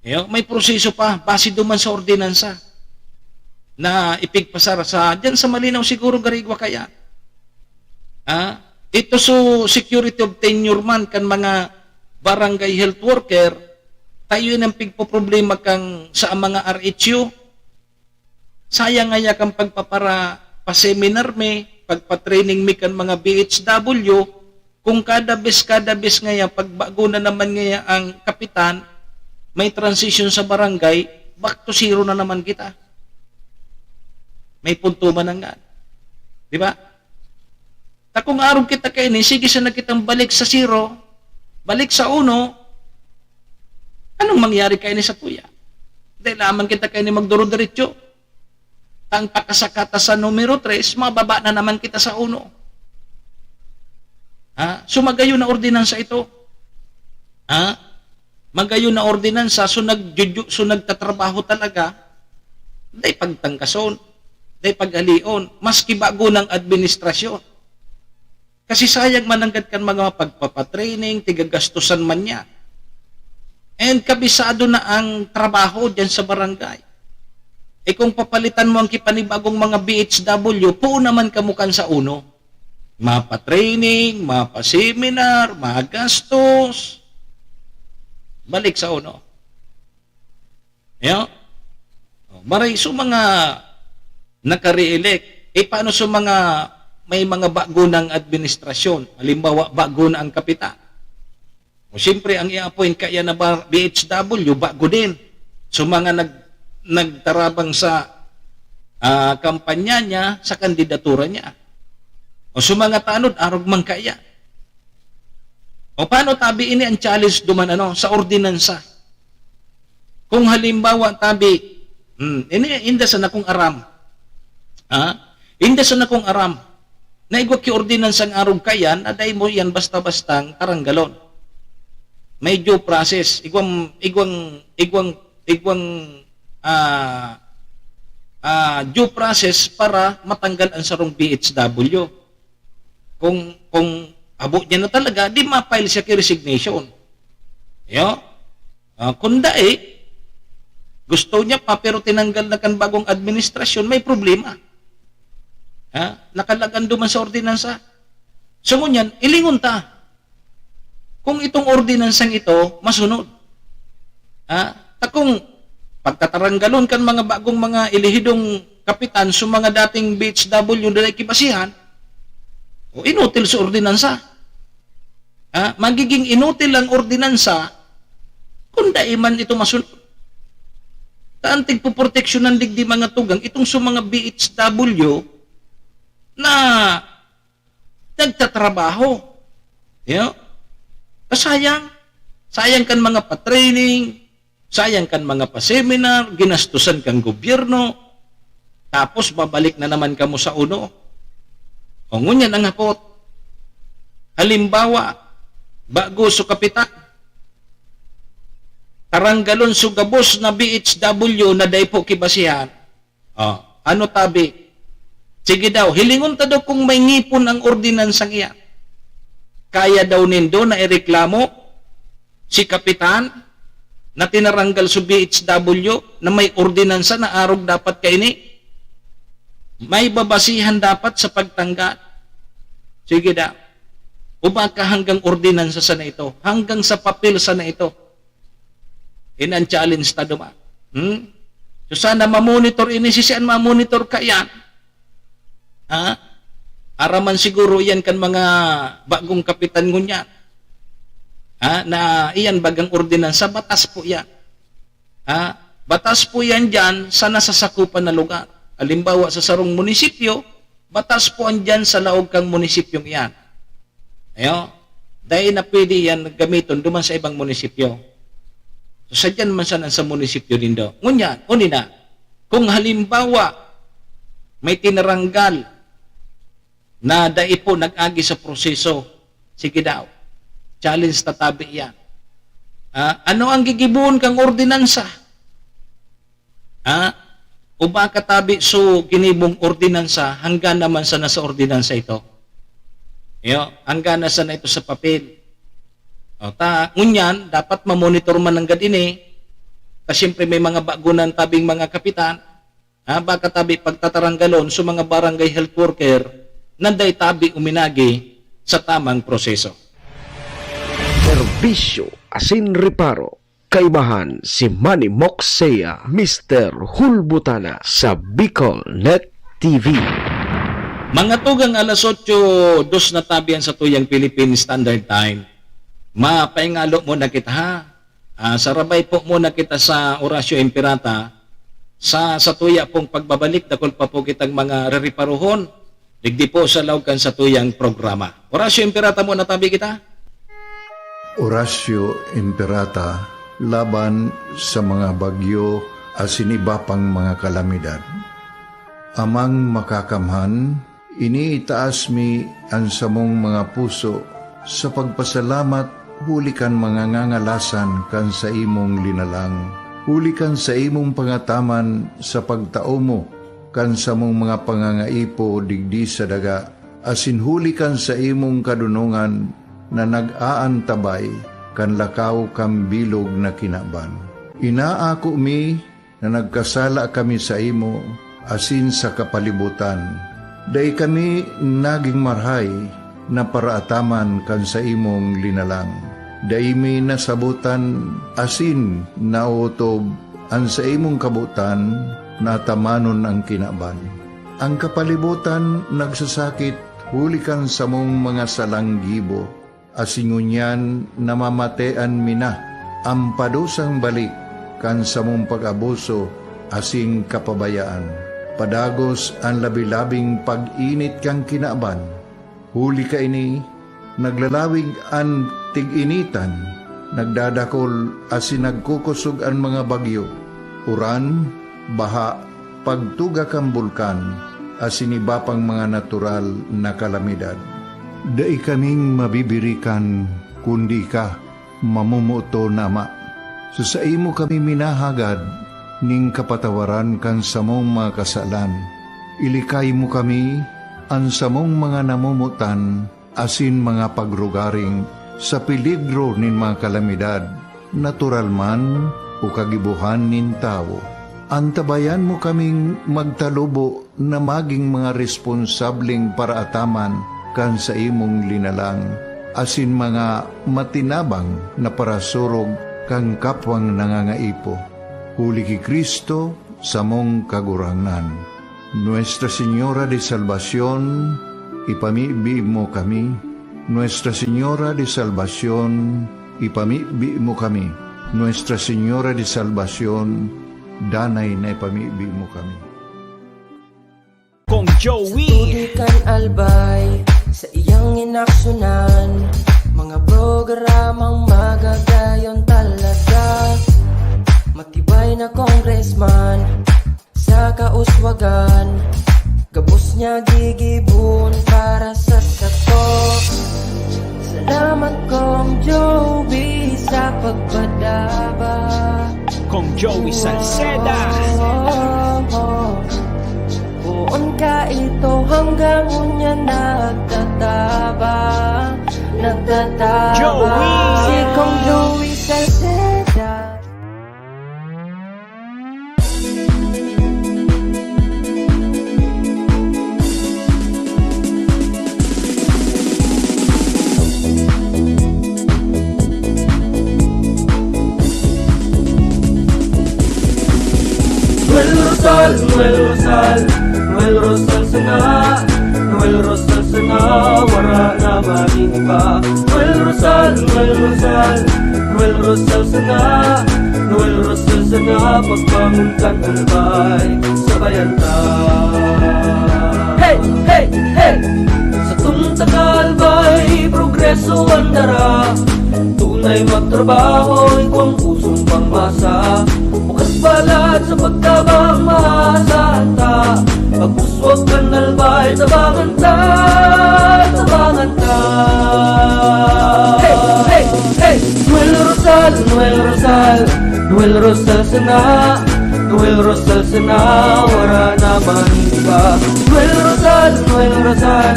Yo, may proseso pa, base duman sa ordinansa na ipigpasar sa, diyan sa Malinaw siguro garigwa kaya. Ah, ito so security of tenure man kan mga barangay health worker, tayo nang pigpoproblema kang sa mga R H U. Sayang ngaya kan pagpapara-, pa-seminar mi, pagpa-training mi kan mga B H W, kung kada bes, kada bes ngaya, pagbago na naman ngaya ang kapitan, may transition sa barangay, back to zero na naman kita. May punto man ang, di ba? Ta kung arog kita kaini, sige sana kitang balik sa zero, balik sa uno, anong mangyari kaini sa tuya? Dai lamang kita kaini magduro-diretso. Ang pakasakata sa numero tres, mababa na naman kita sa uno. Ha? So, magayon na ordinansa ito. Ha? Magayon na ordinansa, so, nagjuju-, so, nagtatrabaho talaga, dai pagtangkason, dai paghalion, maski bago ng administrasyon. Kasi sayang mananggad kan mga pagpapatraining, tigagastusan man niya. And kabisado na ang trabaho diyan sa barangay. E kung papalitan mo ang kipanibagong mga B H W, puon naman kamo kan sa uno. Mapatraining, mapaseminar, magastos. Balik sa uno. Yo? O, maray, so mga naka-re-elect, e paano sa mga may mga bago ng administrasyon? Halimbawa, bago na ang kapitan. O siyempre, ang i-appoint kaya na ba B H W, bago din. So mga nag-, nagtarabang sa, ah, kampanya niya, sa kandidatura niya. O sa mga tanod, arog man kaya. O paano tabi ini ang challenge duman, ano, sa ordinansa? Kung halimbawa, tabi, hmm, ini, inda sana kung aram. Ha? Inda sana kung aram. Na igwa ki ordinansa ang arog kayan, na dai mo yan basta-bastang taranggalon. May due process. Igwang, igwang, igwang, igwang, ah, ah, due process para matanggal ang sarong B H W. Kung, kung habo niya na talaga, di ma-file siya ki resignation. Yo? Ah, kung dai, gusto niya pa pero tinanggal na kan bagong administrasyon, may problema. Ha? Nakalagan duman sa ordinansa. So ngunyan, ilingon ta kung itong ordinansang ito masunod. Ha? Ta kung pagtataranggalon kan mga bagong mga elehidong kapitan sa mga dating B H W na kibasihan, o inutil sa ordinansa. Ha? Magiging inutil ang ordinansa kung dai man ito masunod. Ta ang tigpoproteksyonan digdi mga tugang, itong sa mga B H W na nagtatrabaho. Yo? Sayang. Sayang kan mga pa-training, sayang kan mga pa-seminar, ginastusan kan gobyerno, tapos babalik na naman kamo sa uno. O ngunyan ang hapot. Halimbawa, bago so kapitan, taranggalon so gabos na B H W na dai po kibasihan. Oh, ano tabi? Sige daw, hilingon ta daw kung may ngipon ang ordinansang iyan. Kaya daw nindo na ireklamo si kapitan na tinaranggal sa B H W na may ordinansa na arog dapat kaini? May babasihan dapat sa pagtanggal. Sige daw. O baka hanggang ordinansa sana ito, hanggang sa papel sana ito. In ang challenge ta duman. Hmm? So sana mamonitor ini, si sian mamonitor ka yan. Ha? Araman siguro yan kan mga bagong kapitan ngunyan. Ha? Na iyan bagang ordinansa, batas po yan. Ha? Batas po yan dyan sa nasasakupan na lugar. Halimbawa, sa sarong munisipyo, batas po andyan sa laog kang munisipyong iyan. Ayo, dai na pwede yan gamiton duman sa ibang munisipyo. So, sadyan man sana sa munisipyo nindo. Ngunyan, uni na, kung halimbawa, may tinaranggal na dai po nag-agi sa proseso, sige daw, challenge ta tabi yan. Ah, ano ang gigibohon kang ordinansa? Ha? O baka tabi so ginibong ordinansa, hanggan naman sana sa ordinansa ito. Yo, hanggan na sana ito sa papel. O, ta, ngunyan, dapat mamonitor man nanggad ini. Ta siyempre may mga bagunan tabing mga kapitan. Ha? Baka tabi pagtataranggalon sa mga barangay health worker na dai tabi uminagi sa tamang proseso. Serbisyo asin reparo. Kaibahan si Manny Moksea, Mister Hulbutana sa Bicol Net T V. Mga tugang, alas otso dos na tabi an satuyang Philippine Standard Time. Mapaingalo muna kita, ha? Ah, sarabay po muna kita sa Horacio Imperata. Sa, sa tuya pong pagbabalik, dakul pa po kitang mga rereparohon. Digdi po sa laog kan satuyang programa. Horacio Imperata muna tabi kita. Horacio Imperata laban sa mga bagyo asin iba pang mga kalamidad. Amang Makakamhan, iniitaas mi an samong mga puso sa pagpasalamat huli kan mga ngangalasan kan saimong linalang, huli kan saimong pangataman sa pagtao mo kan samong mga pangangaipo digdi sa daga, asin huli kan saimong kadonongan na nag-aantabay kan lakaw kan bilog na kinaban. Inaako mi na nagkasala kami saimo asin sa kapalibotan. Dai kami nagin marahay na paraataman kan saimong linalang. Dai mi nasabotan asin naotob an saimong kabotan na atamanon an kinaban. An kapalibotan nagsasakit huli kan samong mga salang gibo, asin ngunyan namamatean mi na an padusang balik kan samong pag-abuso asin kapabayaan. Padagos an labi-labing pag-init kan kinaban. Huli kaini, naglalawig an tig-initan, nagdadakol asin nagkukosog an mga bagyo, uran, baha, pagtuga kan bulkan, asin iba pang mga natural na kalamidad. Dai kaming mabibirikan, kundi ika, mamomoton na Ama. Sa saimo kami minahagad, ning kapatawaran kan samong mga kasalan. Ilikay mo kami, an samong mga namomotan, asin mga pagrugaring sa peligro nin mga kalamidad, natural man o kagibohan nin tawo. Antabayan mo kaming magtalubo na magin mga responsableng paraataman kan saimong linalang, asin mga matinabang na parasurog kan kapwang nangangaipo. Huli ki Cristo, samong Kagurangnan. Nuestra Señora de Salvacion, ipamibi mo kami. Nuestra Señora de Salvacion, ipamibi mo kami. Nuestra Señora de Salvacion, danay na ipamibi mo kami. Kong Joey. Sa tubig kan Albay, sa iyang inaksyonan, mga programang magagayon talaga. Matibay na congressman, sa kauswagan, gabos niya gigibon para sa sato. Salamat, Kong Joey, sa pagpadaba. Kong Joey Salceda. Poon ka ito hanggang unya nagtatabang, nagtatabang. Joey! Si Kong Joey Salceda. Noel Rosal, Noel Rosal, Noel Rosal sana. Noel Rosal sana, wara na magin iba. Noel Rosal, Noel Rosal, Noel Rosal sana. Noel Rosal sana, pagbangon kan Albay, sabayan ta. Hey, hey, hey! Satong taga Albay, progreso an dara. Tunay magtrabaho, igwang pusong pangmasa. Bukas balat sa pagtabang, maasahan ta. Pag-uswag kan Albay, tabangan ta, tabangan ta. Hey, hey, hey! Noel Rosal, Noel Rosal, Noel Rosal sana. Noel Rosal sana, wara na man iba. Noel Rosal, Noel Rosal,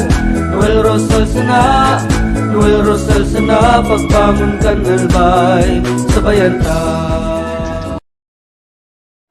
Noel Rosal sana. Noel Rosal sana, pagbangon kan Albay, sabayan ta.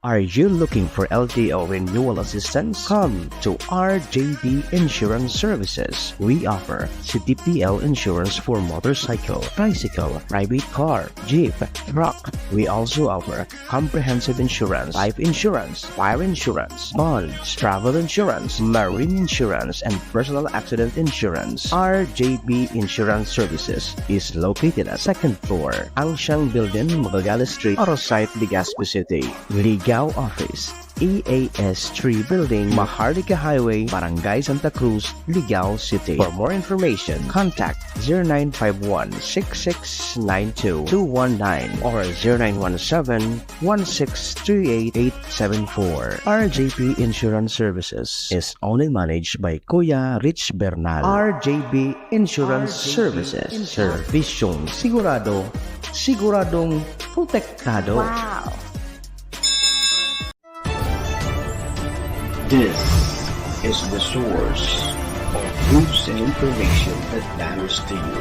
Are you looking for L T O renewal assistance? Come to R J B Insurance Services. We offer C T P L insurance for motorcycle, tricycle, private car, jeep, truck. We also offer comprehensive insurance, life insurance, fire insurance, bonds, travel insurance, marine insurance, and personal accident insurance. R J B Insurance Services is located at second floor, Angsiang Building, Magallanes Street, Arosite, Legazpi City. Ligao Office, E A S three Building, Maharlika Highway, Barangay Santa Cruz, Ligao City. For more information, contact zero nine five one six six nine two two one nine or zero nine one seven one six three eight eight seven four. R J P Insurance Services is owned and managed by Kuya Rich Bernal. R J P Insurance Services. Serbisyong sigurado, siguradong protektado. Wow! This is the source of news and information that matters to you.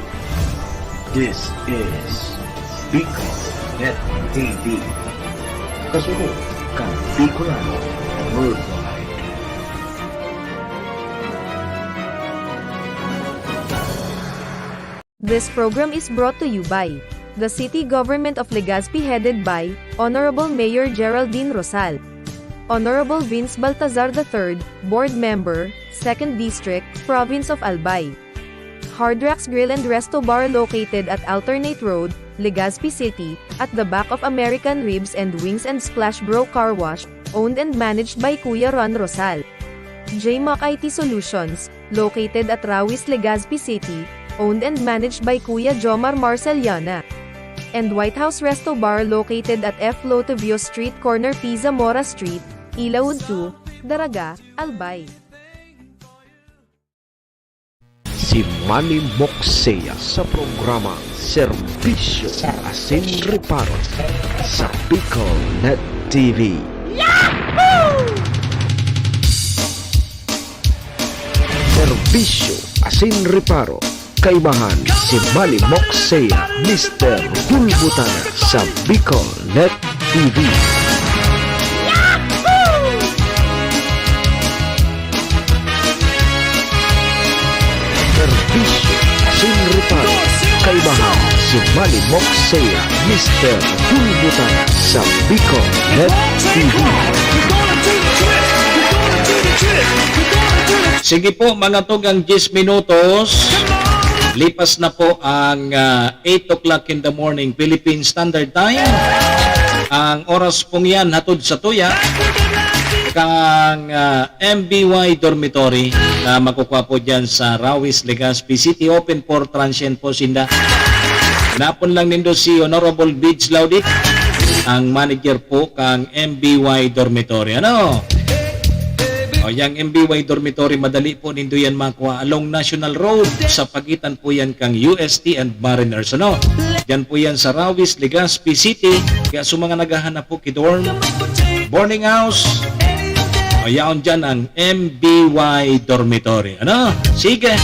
This is Bicol Net T V. Kasunod kan Bicolano Worldwide. This program is brought to you by the City Government of Legazpi, headed by Honorable Mayor Geraldine Rosal, Honorable Vince Baltazar the third, Board Member, Second District, Province of Albay. Hard Rocks Grill and Resto Bar, located at Alternate Road, Legazpi City, at the back of American Ribs and Wings and Splash Bro Car Wash, owned and managed by Kuya Ron Rosal. J Mac I T Solutions, located at Rawis, Legazpi City, owned and managed by Kuya Jomar Marceliana. And White House Resto Bar, located at F Lotivio Street, corner P Zamora Street, Ilaud two, Daraga, Albay. Si Manny Moxea sa programa Serbisyo asin Reparo sa Bicol Net T V. Serbisyo asin reparo. Kaibahan si Manny Moxea, Mister Hulbutana sa Bicol Net T V. Serbisyo asin reparo. Kaibahan si Manny Moxea, Mister Hulbutana sa Bicol Net T V. Sige po, mga tugang, diyes minutos. Lipas na po ang ah, eight o'clock in the morning, Philippine Standard Time. Ang oras pong yan, hatod sa tuya, kang ah, M B Y Dormitory na makukuha po dyan sa Rawis, Legazpi City. Open for transient po sinda. Hanapon lang nindo si Honorable Bids Laudit, ang manager po kang M B Y Dormitory. Ano? O, yang M B Y Dormitory, madali po nindo yan makuha along National Road, sa pagitan po yan kang U S T and Mariners. Ano? Diyan po yan sa Rawis, Legazpi City. Kaya sa mga naghahanap po ki dorm, boarding house, o, yaon dyan ang M B Y Dormitory. Ano? Sige.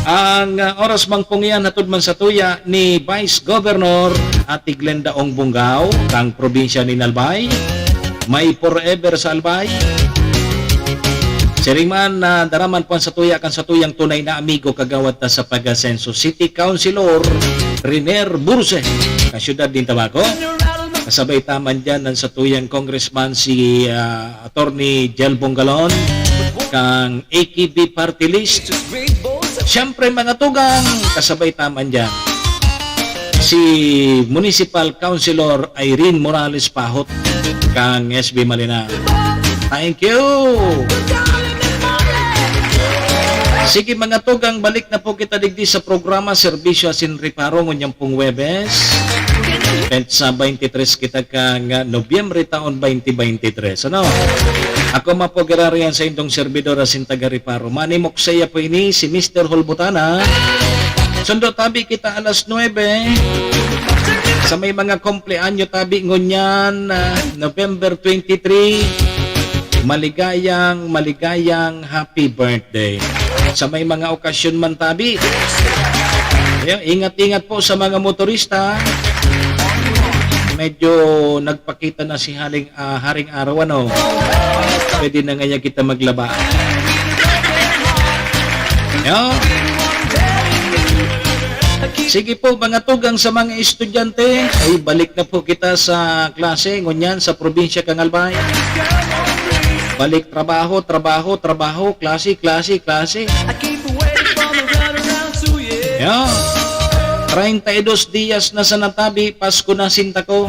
Ang ah, oras man pong iyan, hatod man sa tuya ni Vice Governor Ate Glenda Ong Bungao, kang probinsya ni Albay. May forever sa Albay. Siring man na daraman po sa tuya kan sa tuyang tunay na amigo, kagawad ta sa pag-asenso, City Councilor Riner Burse, kan siyudad nin Tabaco. Kasabay ta man dyan ang sa tuyang congressman si ah, Attorney Jel Bongalon, kang A K B Party List. Siyempre, mga tugang, kasabay ta man dyan si Municipal Councilor Irene Morales Pahot, kang S B Malinao. Thank you! Sige, mga tugang, balik na po kita digdi sa programa Serbisyo asin Reparo ngunyan pong Huwebes. Petsa twenty-three kita kang ah, Nobyembre taon twenty twenty-three. Ano? Ako man po, giraray an saindong servidor asin taga-Reparo. Manny Moxea po ini, si Mister Hulbutana. Sundo tabi kita alas nuebe. Sa may mga kumpleanyo tabi ngunyan, ah, November twenty-three, maligayang, maligayang happy birthday. Sa may mga okasyon man tabi, ayun, ingat-ingat po sa mga motorista. Medyo nagpakita na si Haling, ah, Haring Araw, ano? Pwede na ngayon kita maglaba. Yo. Sige po, mga tugang sa mga estudyante. Ay, balik na po kita sa klase ngunyan sa probinsya kang Albay. Balik trabaho, trabaho, trabaho, klase, klase, klase. Yo. Treinta y dos dias na sa natabi, Pasko na sinta ko.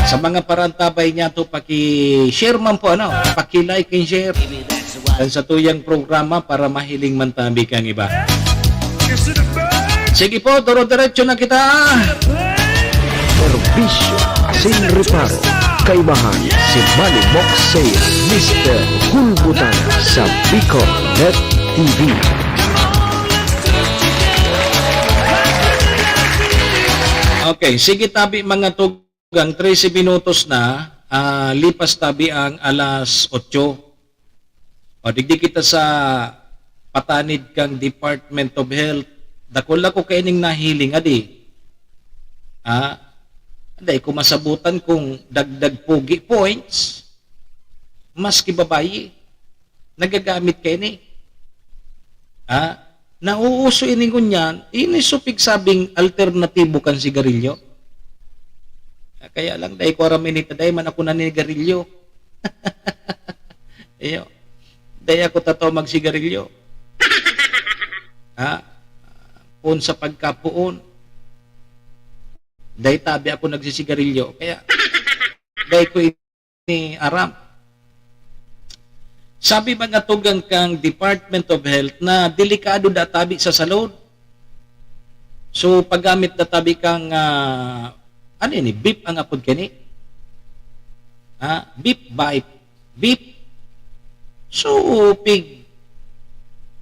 Sa mga parantabay niya to, paki-share man po, ano? Paki-like and share. Kan sa tuyang programa para mahiling man tabi kang iba. Sige po, duro-diretso na kita. Serbisyo asin reparo. Kaibahan si Manny Moxea, Mister Hulbutana sa Bicol Net T V. Okay, sige tabi mga tugang, trese minutos na, ah, lipas tabi ang alas otso. O, digdi kita sa patanid kang Department of Health. Dakul ako kaining nahiling, adi. Ah, dai ko masabutan kung dagdag pogi points. Maski babayi, nagagamit kaini. Ah, nauuso ini ngunyan, ini so pigsabing alternatibo kan sigarilyo. Ah, kaya lang, dai ko aram ini ta, dai man ako naninigarilyo. Iyo. Dai ako tataw magsigarilyo. Ha? Poon sa pagkapoon. Dai tabi ako nagsisigarilyo. Kaya, dai ko ini aram. Sabi mga tugang kang Department of Health na delikado da tabi sa salud. So, paggamit da tabi kang, ah, ano ini? Vape ang apod kani? Ha? Vape, vape. Vape. So, pig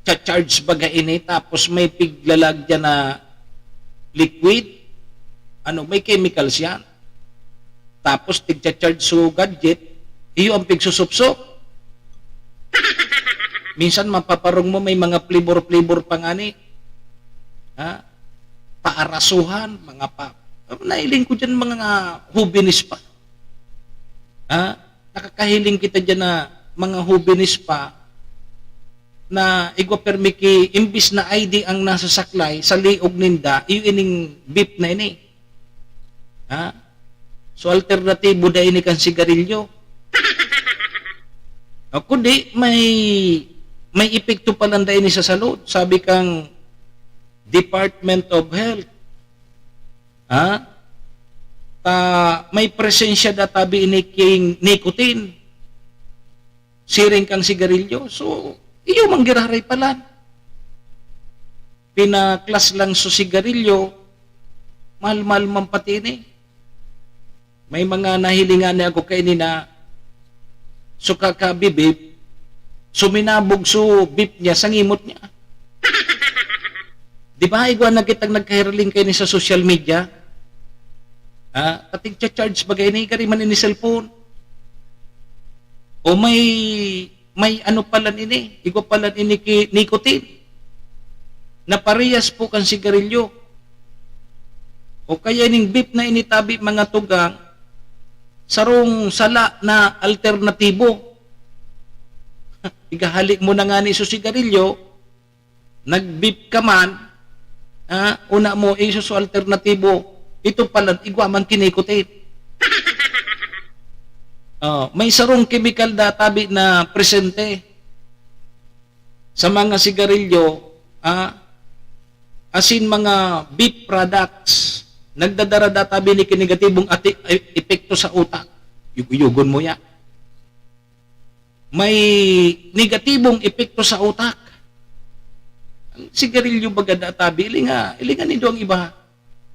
charge baga ini, tapos may piglalagyan na liquid. Ano, may chemicals yan. Tapos tigcha-charge so gadget, iyo ang pigsusupsop. Minsan mapaparong mo may mga flavor-flavor pa ngani. Ha? Paarasuhan, mga pa. Nailing ko dyan mga hubines pa. Ha? Nakakahiling kita dyan na mga hubines pa na igwa permi ki, imbis na I D ang nasa saklay, sa liog ninda, iyo ining vape na ini. Ha? So, alternatibo da ini kan sigarilyo. O, kundi may, may epekto pa lang da ini sa salud. Sabi kang Department of Health, ha? Ta, may presensya da tabi ini king nicotine. Siring kang sigarilyo. So, iyo man giraray palan. Pinaklas lang so sigarilyo, mahal-mahal man pati ini. May mga nahilingan ni ako kaini na so kakabibip, suminabog so bip niya sa ngimot niya. Di ba, igwa na kitang nagkahiling kaini sa social media? Ha? Patig cha-charge bagay ni, gari man ini cellphone. O may, may ano palan ini, igwa palan ini ki nicotine. Na parehas po kan sigarilyo. O kaya ning vape na initabi, mga tugang, sarong sala na alternatibo. Igahali mo na ngani so sigarilyo, nag-vape ka man, ah, una mo, iso so alternatibo, ito pala, igwa man ki nicotine. Oh, may sarong kemikal da tabi na presente sa mga sigarilyo, ah, asin mga vape products, nagdadara da tabi ni ki negatibong ati-, e-, epekto sa utak. Yug-yugon mo ya. May negatibong epekto sa utak. Ang sigarilyo baga da tabi, ilinga, ilinga nindo ang iba.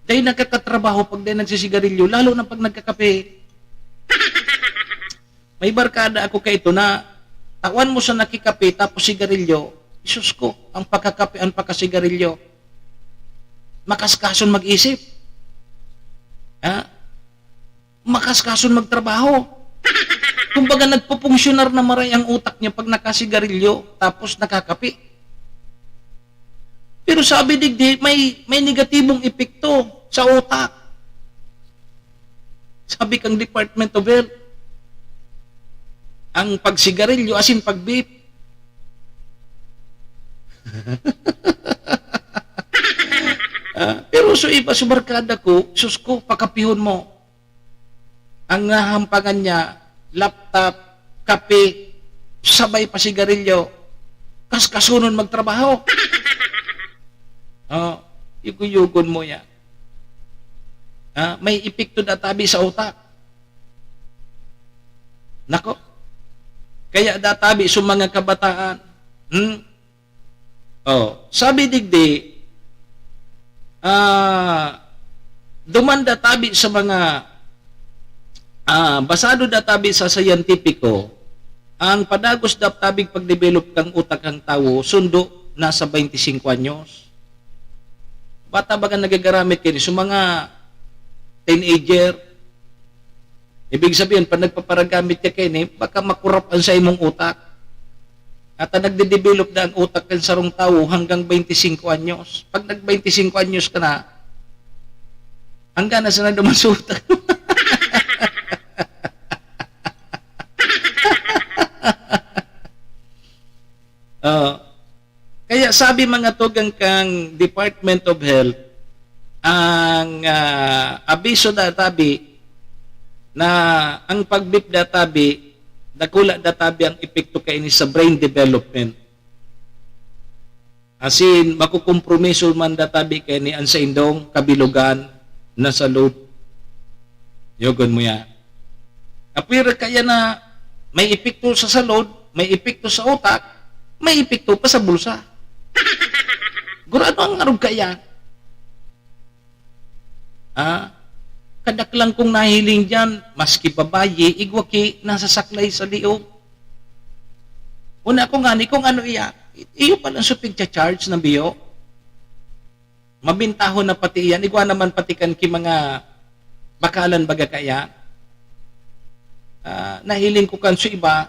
Dahil nagkakatrabaho pag dahil nagsisigarilyo, lalo na pag nagkakape. May barkada ako kaito na tawan mo sa nakikape tapos sigarilyo, Isus ko, ang pakakape, ang pakasigarilyo. Makaskason mag-isip. Ha? Makaskason magtrabaho. Kumbaga, nagpupunsyonar na maray ang utak niya pag nakasigarilyo, tapos nakakape. Pero sabi digdi, may, may negatibong epekto sa utak. Sabi kang Department of Health, ang pagsigarilyo, asin pag-vape. Ah, pero so iba, so barkada ko, sus ko, pakapihon mo. Ang nahampangan niya, laptop, kape, sabay pa sigarilyo. Kaskasunon magtrabaho. Oh, yugo-yugon mo yan. Ah, may epekto da tabi sa utak. Nako. Kaya da tabi sa mga kabataan. Hmm? Oh, sabi digdi, ah, duman da tabi sa mga, ah, basado da tabi sa siyentipiko, ang padagos da tabig pagdevelop kang utak kang tawo, sundo nasa twenty-five anyos. Bata baga nagagaramit kaini, so mga teenager, ibig sabihin, pag nagpaparagamit ka kaini, baka makurap ang sa imong utak. At ang nagde-develop na ang utak ng sarong tawo hanggang twenty-five anyos. Pag nag-twenty-five anyos ka na, hanggang na sana duman sa utak. Ah, kaya sabi mga tugang kang Department of Health, ang, ah, abiso da tabi na ang pag-vape da tabi, dakula da tabi ang epekto kaini sa brain development. Asin, makukompromiso man da tabi kaini an saindong kabilugan na salud. Yugon mo ya. Apwera kaya na may epekto sa salud, may epekto sa utak, may epekto pa sa bulsa. Gurano ang arog kaya? Ah, kadaklan kong nahiling diyan, maski babayi, igwa ki nasa saklay sa liog. Una ko ngani kung ano iya, iyo palang supig cha-charge na biyo. Mabintahon na pati iyan, igwa naman pati kan ki mga bakalan baga kaya. Ah, nahiling ko kan sa iba,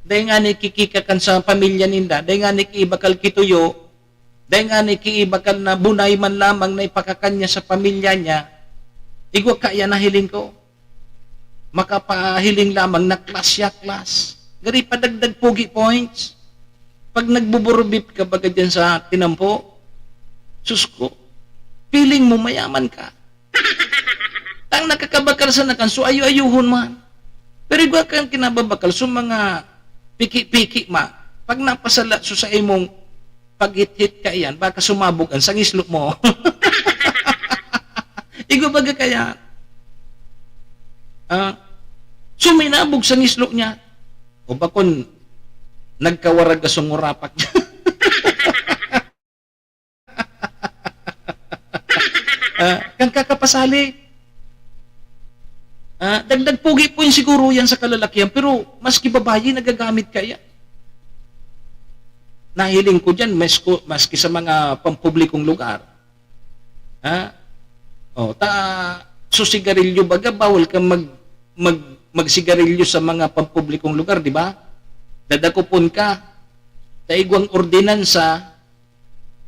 dai nga ni kikikakan sa pamilya ninda, dai nga ni kiibakal kituyo, dai nga ni kiibakal na bunay man lamang na ipakakan niya sa pamilya niya, igwa kaya nahiling ko. Makapahiling lamang na class siya, class. Gari padagdag pogi points. Pag nagbuburubit ka baga dyan sa tinampo, sus ko, feeling mo mayaman ka. Tang nakakabakal sa nakan, so ayo-ayuhon man. Pero igwa kang kinababakal sa mga piki-piki ma. Pag napasala so sa imong paghit-hit ka iyan, baka sumabog ang sangislo mo. Igwa baga kaya, ah, suminabog sangislo niya. O bakon, nagkawarag ka sungurapak. Ah, kang kakapasali. Ah, dagdag pogi po yung siguro yan sa kalalakihan, pero maski babayi, nagagamit ka yan. Nahiling ko dyan, mas ko, maski sa mga pampublikong lugar. Ha? O, ta, so sigarilyo baga, bawal ka mag, mag, magsigarilyo sa mga pampublikong lugar, di ba? Dadakopon ka. Ta igwang ordinansa,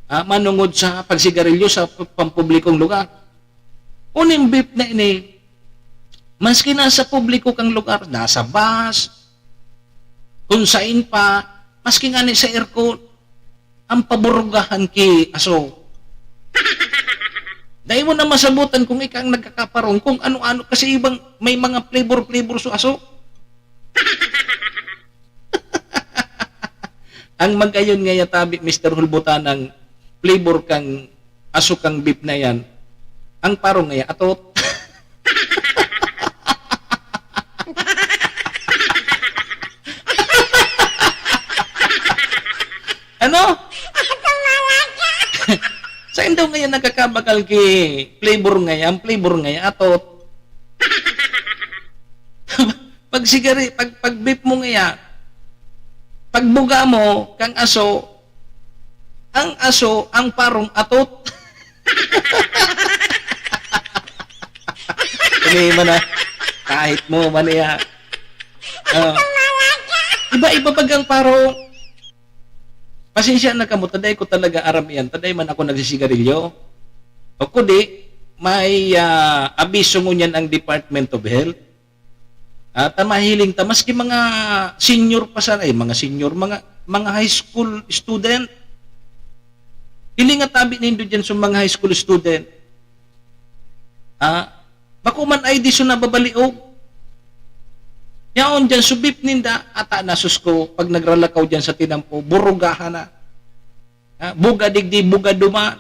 ah, manungod sa pagsigarilyo sa p-, pampublikong lugar. Uning vape na ini, maski nasa publiko kang lugar, nasa bus, kung sain pa, maski ngani sa aircon, ang paburugahan ki aso. Dai mo na masabutan kung ika ang nagkakaparong, kung ano-ano, kasi ibang may mga flavor-flavor so aso. Ang magayon ngaya tabi, Mister Hulbutan, ang flavor kang aso kang beef na yan, ang parong ngaya atot. Ano? Sa indo ngayon nagkakabakal ki flavor ngaya, ang flavor ngaya atot. Pag sigari, pag, pag beef mo ngaya, pag buga mo, kang aso, ang aso, ang parong atot. Ini man na, kahit mo man niya. Oh. Iba-iba pag ang parong, pasensya na kamo, taday ko talaga aram iyan, taday man ako nagsisigarilyo. O kundi, may, ah, abiso ngunyan ang Department of Health. At ang mahiling ta, maski mga senior pa sana, eh, mga senior, mga, mga high school student. Hiling nga tabi nindo dyan sa mga high school student. Ah, bako man ay di so nababaliog. Yaon dyan, subip ninda, ata nasus ko, pag nagralakaw dyan sa tinampo, burugahan na. Ah, buga digdi, buga duman.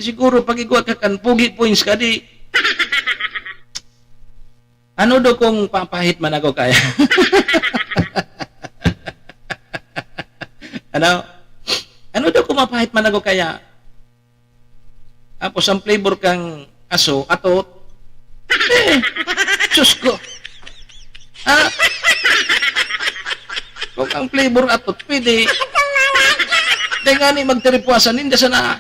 Siguro pag igwa ka kan pogi points ka di. Ano do kung papahit man ako kaya? Ano? Ano do kung mapahit man ako kaya? Tapos ang flavor kang aso, atot. Eh, sus ko. Ha? Kung ang flavor atot, pwede. Dahil nga ni magtiripuasan, hindi sana.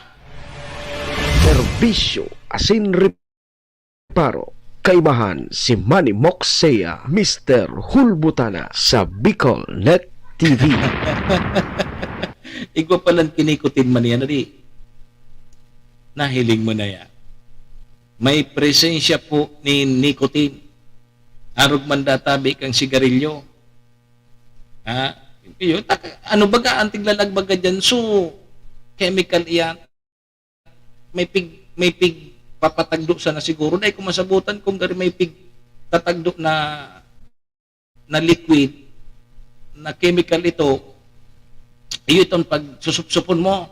Serbisyo asin reparo. Kaibahan si Manny Moxea, Mister Hulbutana sa Bicol Net T V. Igwa palan kinikotin man yan, di? Nahiling mo na yan. May presensya po ni nicotine. Arog man databi kang sigarilyo. Ha? Yun, tak-, ano baga, ang tiglalag baga dyan? So, chemical iyan. May pig, may pig papatagdo sana siguro. Dahil kung masabutan kung gari may pig tatagdo na, na liquid, na chemical ito, iyo itong pagsusupsupon mo.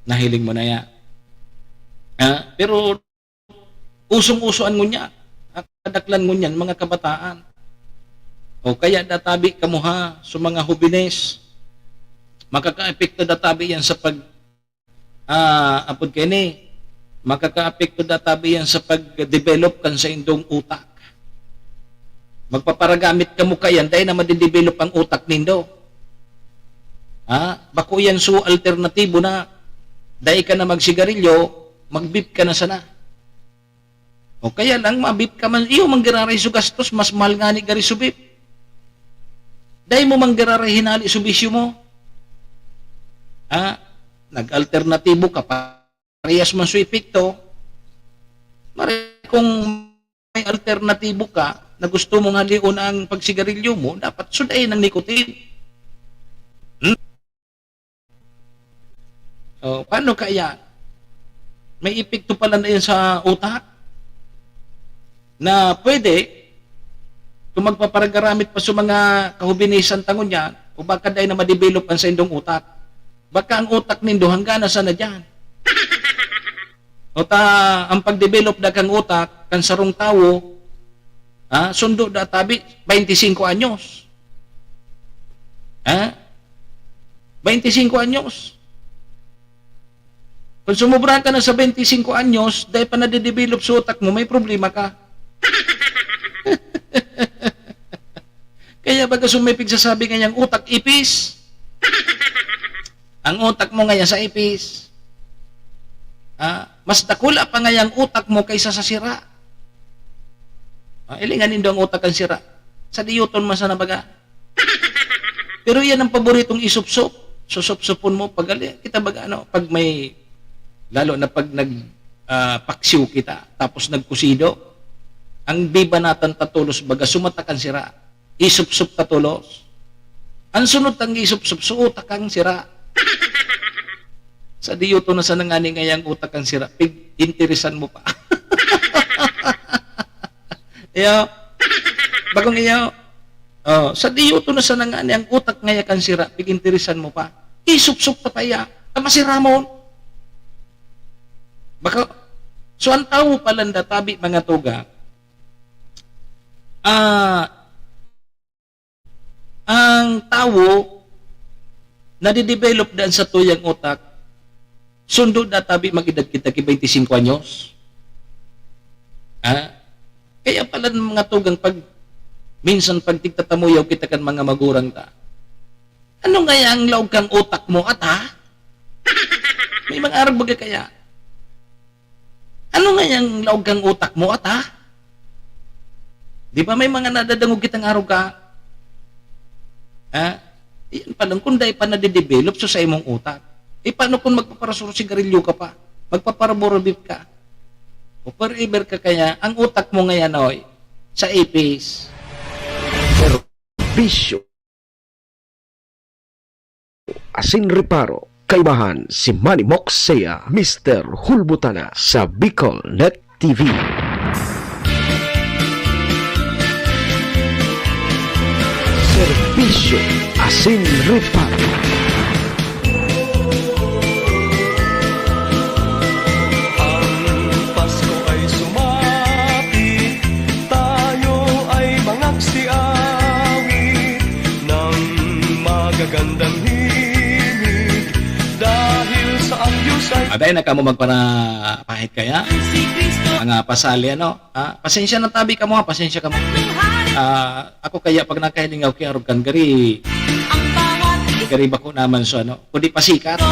Nahiling mo na yan. Ha? Pero usong-uso an ngunyan. Ang kadaklan ngunyan, mga kabataan. O kaya databi kamo ha, sa mga hubines. Makakaepekto databi yan sa pag, ah, apod kaini. Makakaapekto databi yan sa pag-develop kan sa indong utak. Magpaparagamit kamo kayan, dahil na madidevelop ang utak nindo. Ha? Bako yan so alternatibo na dai ka na magsigarilyo, magbip ka na sana. O kaya lang, mabip ka man, iyo man giraray so gastos, mas mahal nga ni gari so bip. Dai mo man giraray hinali so bisyo mo. Ha? Nag-alternatibo ka pa. Parehas man so epekto, maray kung may alternatibo ka na gusto mong halion ang pagsigarilyo mo, dapat sudayin ang nicotine. Hmm? Oh, paano kaya? May epekto pala na yun sa utak? Na pwede, kung magpaparagaramit pa sa mga kahubinisan ta ngunyan, o baka dai na ma-develop ang saindong utak. Baka ang utak nindo hangganan sana diyan. O ta, ang pagdevelop da kang utak, kan sarong tawo, ha, sundo da tabi, bainti singko anyos. Ha? Bainti singko anyos. Kung sumobra ka na sa bainti singko anyos, dai pa nade-develop sa utak mo, may problema ka. Kaya baga so may pigsasabi ngayang utak ipis. Ang utak mo ngaya sa ipis. Ah, mas dakula pa ngayang utak mo kaysa sa sira. Ah, ilingan nindo ang utak kan sira. Sa diyoton man sana baga. Pero iyan ang paboritong isupsop. Susupsupon mo pag ali, kita baga ano, pag may, lalo na pag nag, ah, paksiw kita, tapos nagkusido, ang bibanatan ta tolos baga sumata kan sira. Isupsop ta tolos. Ang sunod tang isupsop, suota kang sira. Sa diyoto na sana ngani ngayang utak kan sira, pig-interesan mo pa. Iyo. Bagong iyo. Oh, sa diyoto na sana ngani ang utak ngaya kan sira, pig-interesan mo pa. Isupsop ta pa iya. Ta masiramon. Baka, so ang tawo pala na tabi, mga tugang, ah, ang tawo nade-develop daan sa tuyang utak, sundo da tabi mag-edad kita ki bainti singko anyos. Ah, kaya pala ng mga tugang pag, minsan pag tigtatamuyaw kita kan mga magurang ta, "Ano ngaya ang laog kang utak mo, ata?" May mga arog baga kaya. "Ano ngayang laog kang utak mo, ata?" Di ba may mga nadadangog kitang arog ka? Ha? Iyan pa lang, kung dai pa nade-develop so sa imong utak. E, paano kung magpaparasuro sigarilyo ka pa? Magpaparaboro vape ka? O forever ka kaya, ang utak mo ngayon, oy, sa ipis. Serbisyo. Asin reparo, kaibahan si Manny Moxea, Mister Hulbutana sa Bicol Net T V. Serbisyo asin reparo. Ang Pasko ay sumapit, tayo ay mangaksiawi ng magagandang himig, dahil sa akyos ay Aday na kamo magpanapahit kaya? Si Kristo. Mga pasali, ano? Ah, pasensya na tabi kamo, ha? Pasensya kamo. Ah, ako kaya pag nakahiling ako ki arog kan gari, Ang bawat gari bako naman so ano, kundi pasikat.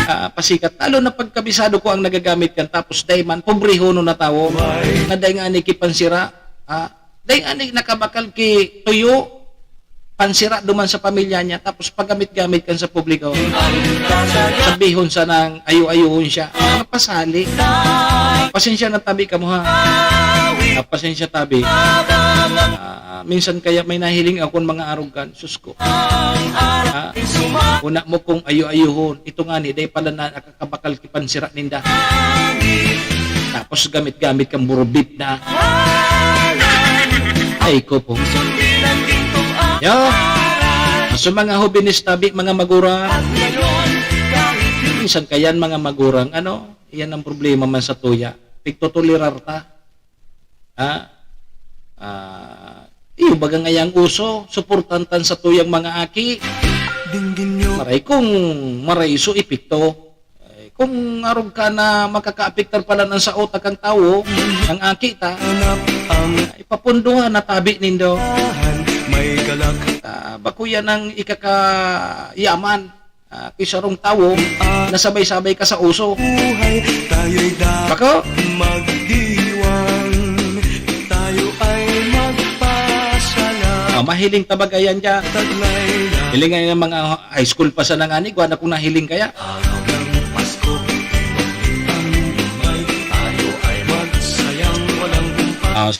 Ah, pasikat. Lalo na pag kabisado ko ang nagagamit kan, tapos dai man, pobrehon na tawo. Na dai nga ani ki pansira, ah, dai nga ani nakabakal ki tuyo, pansira duman sa pamilya niya, tapos paggamit-gamit kan sa publiko. Sabihon sanang ayo-ayohon siya. Mga pasali. Pasensya na tabi kamo, ha? Ah, pasensya tabi. Ah, minsan kaya may nahiling akong mga arogan. Sus ko. Ah, una mo kung ayo-ayohon. Ito nga ni, dai pala na nakakabakal ki pansira ninda. Tapos gamit-gamit kang burubit na. Ay, ko po. Yo. Sa mga hobenes tabi, mga magurang. Minsan kayan, mga magurang, ano? Yan ang problema man sa tuya. Pigtotolerar ta. Ha? Ah, iyo baga ngayang uso, suportan tan sa tuyang mga aki. Dinggin nyo. Maray kung maray so epekto. Ay, kung arog ka na makakaapektar pala ng sa utak ang tawo, ang aki ta, Hanap ang ay, papunduhan na tabi nindo. May galak. Ah, bako yan ang ikakayaman. Ah, kay sarong tawo na sabay-sabay ka sa uso. Buhay, tayo'y dapat Bako? Magdiwang. Tayo ay magpasala. Ah, mahiling ta baga yan dyan. Taglay na Hilingan ng mga high school pa sana ngani, gwa na kung nahiling kaya. Araw ng Pasko, ang may tayo ay magsayang walang humpay. Ah,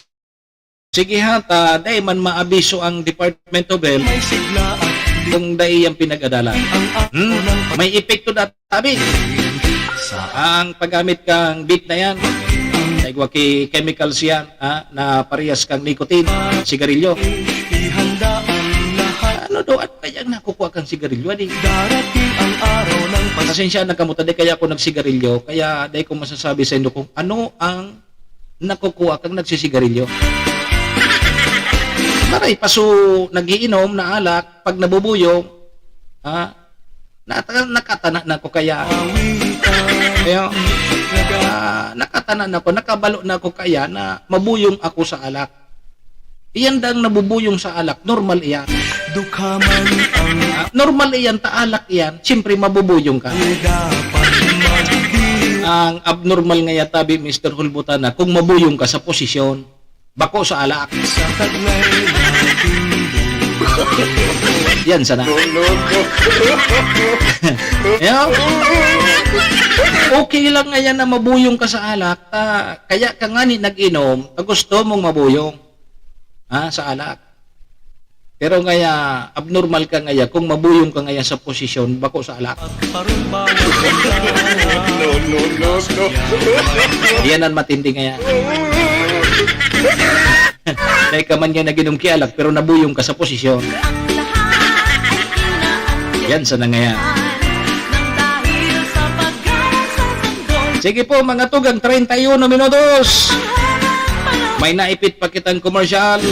Sige ha, ta dai man maabiso ang Department of Health kung dai yan pinag-adalan. Hmm? May epekto na tabi. Ang paggamit kang vape na yan, igwa ki chemicals yan, ha, na parehas kang nicotine, sigarilyo. Ano daw, ano kaya ang nakukuha kang sigarilyo, adi? Pasensya na kamo, ta di kaya ako nagsigarilyo, kaya dai ko masasabi sa inyo kung ano ang nakukuha kang nagsisigarilyo. Maray pa, so, nagiinom na alak, pag nabubuyong, ha, nata-, nakatana na ko kaya. Kaya, ah, nakatana na ko, nakabalo na ko kaya na mabuyong ako sa alak. Iyan dang nabubuyong sa alak, normal iyan. Dukha man ang Ah, normal iyan, ta alak iyan, siyempre mabubuyong ka. Dapat magdi Ang abnormal ngaya tabi, Mister Hulbutana, kung mabuyong ka sa posisyon, bako sa alak. Sa taglay natin. Yan sana. No, no, no. Yan. Okay lang ngayon na mabuyong ka sa alak, ta, kaya ka nga ni nag-inom, ta gusto mong mabuyong. Ha, sa alak. Pero ngaya, abnormal ka ngaya kung mabuyong ka ngaya sa posisyon, bako sa alak. No, no, no, no. Yan ang matindi ngaya. Dai ka man nga nag-inom ki alak, pero nabuyong ka sa posisyon. Yan sana ngaya. Sige po, mga tugang, treinta y uno minutos. May naipit pa kitang komersyal.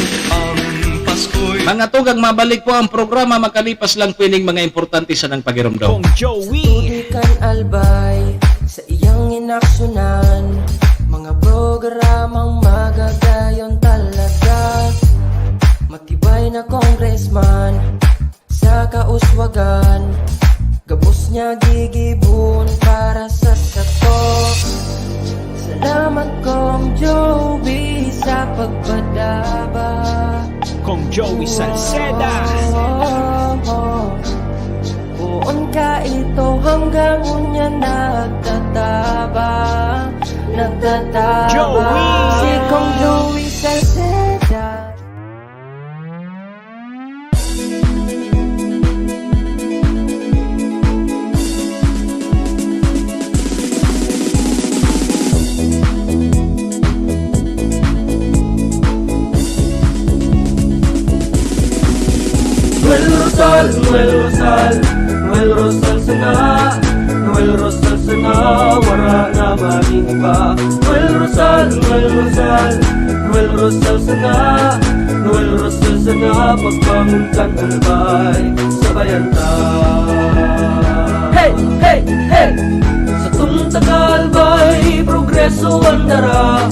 Mga tugang, mabalik po ang programa makalipas lang po ining mga importante sanang pagiromdom. Kong Joey. Sa tubig kan Albay, sa iyang inaksyonan, mga programang magagayon talaga. Matibay na congressman, sa kauswagan, gabos niya gigibon para sa sato. Salamat, Kong Joey, sa pagpadaba. Kong Joey Salceda. Poon ka ito hanggang unya nagtataba, nagtataba. Joey! Si Kong Joey Salceda. Noel Rosal, Noel Rosal, Noel Rosal sana, Noel Rosal sana, wara na man iba. Noel Rosal, Noel Rosal, Noel Rosal sana, Noel Rosal sana, pagbangon kan Albay, sabayan ta. Hey, hey, hey! Satong taga Albay, progreso an dara.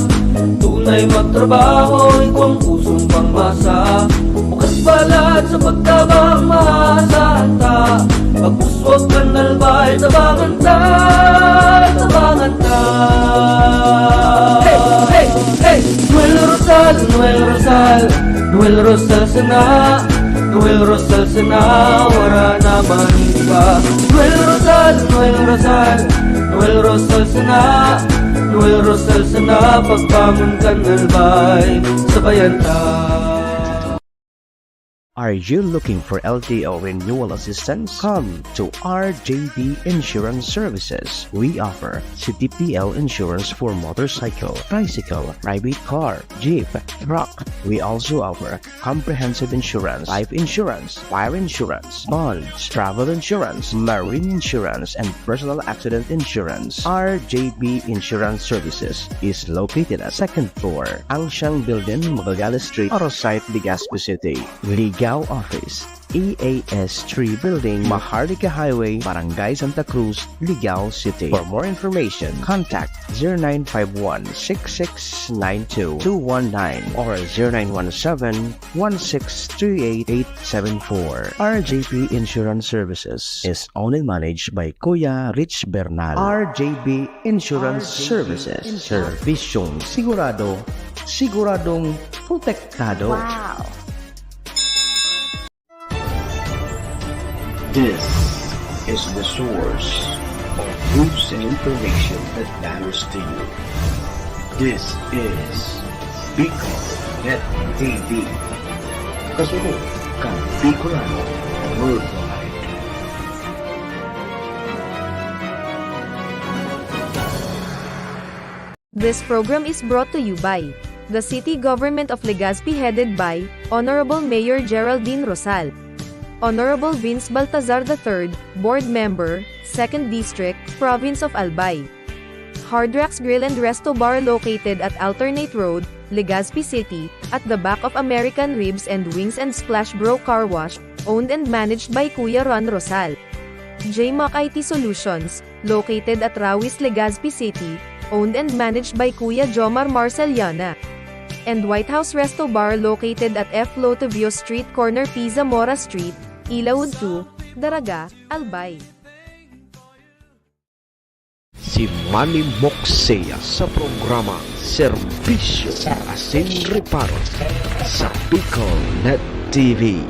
Tunay magtrabaho, igwang pusong pangmasa. Bukas palad sa pagtabang, maasahan ta. Pag-uswag kan Albay, tabangan ta, tabangan ta. Hey, hey, hey! Noel Rosal, Noel Rosal, Noel Rosal sana, Noel Rosal sana, wara na man iba. Noel Rosal, Noel Rosal, Noel Rosal sana, Noel Rosal sana, pagbangon kan Albay, sabayan ta. Are you looking for L T O renewal assistance? Come to R J B Insurance Services. We offer C T P L insurance for motorcycle, tricycle, private car, jeep, truck. We also offer comprehensive insurance, life insurance, fire insurance, bonds, travel insurance, marine insurance, and personal accident insurance. R J B Insurance Services is located at second floor, Angsiang Building, Magallanes Street, Arosite, Legazpi City. Ligao Office, E A S three Building, Maharlika Highway, Barangay Santa Cruz, Ligao City. For more information, contact zero nine five one six six nine two two one nine or zero nine one seven one six three eight eight seven four. R J P Insurance Services is owned and managed by Kuya Rich Bernal. R J B Insurance Services. Servisyong sigurado, siguradong protektado. Wow! This is the source of news and information that matters to you. This is Bicol Net T V. Kasunod kan Bicolano Worldwide. This program is brought to you by the City Government of Legazpi, headed by Honorable Mayor Geraldine Rosal, Honorable Vince Baltazar the third, Board Member, Second District, Province of Albay. Hard Rocks Grill and Resto Bar, located at Alternate Road, Legazpi City, at the back of American Ribs and Wings and Splash Bro Car Wash, owned and managed by Kuya Ron Rosal. J Mac I T Solutions, located at Rawis, Legazpi City, owned and managed by Kuya Jomar Marceliana. And White House Resto Bar, located at F Lotovio Street, corner P Zamora Street, Ilaud two, Daraga, Albay. Si Manny Moksea sa programa Serbisyo Asin Reparo sa Bicol Net T V.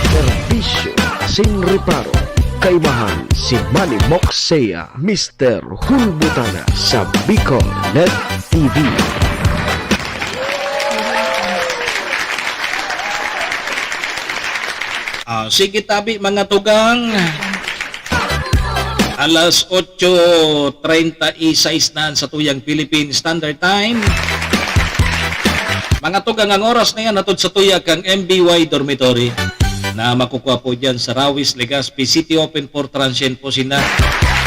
Serbisyo Asin Reparo, kaimahan si Manny Moksea, Mister Hulbutana sa Bicol Net T V. Ah, sige tabi, mga tugang. Alas otso treinta y seis na an satuyang Philippine Standard Time. Mga tugang, ang oras na yan hatod satuya kang M B Y Dormitory na makukuha po dyan sa Rawis, Legazpi City. Open for transient po sinda.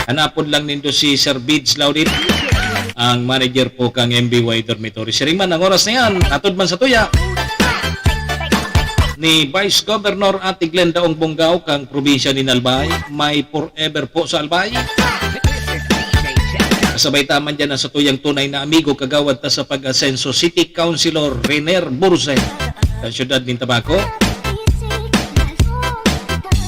Hanapon lang nindo si Sir Bids Laudit, ang manager po kang M B Y Dormitory. Siring man, ang oras na yan, hatod man satuya ni Vice Governor Ate Glenda Ong Bongao kang probinsya nin Albay. May forever po sa Albay. Kasabay ta man dyan ang satuyang tunay na amigo, kagawad ta sa pag-asenso, City Councilor Renier Burse, sa siyudad nin Tabaco.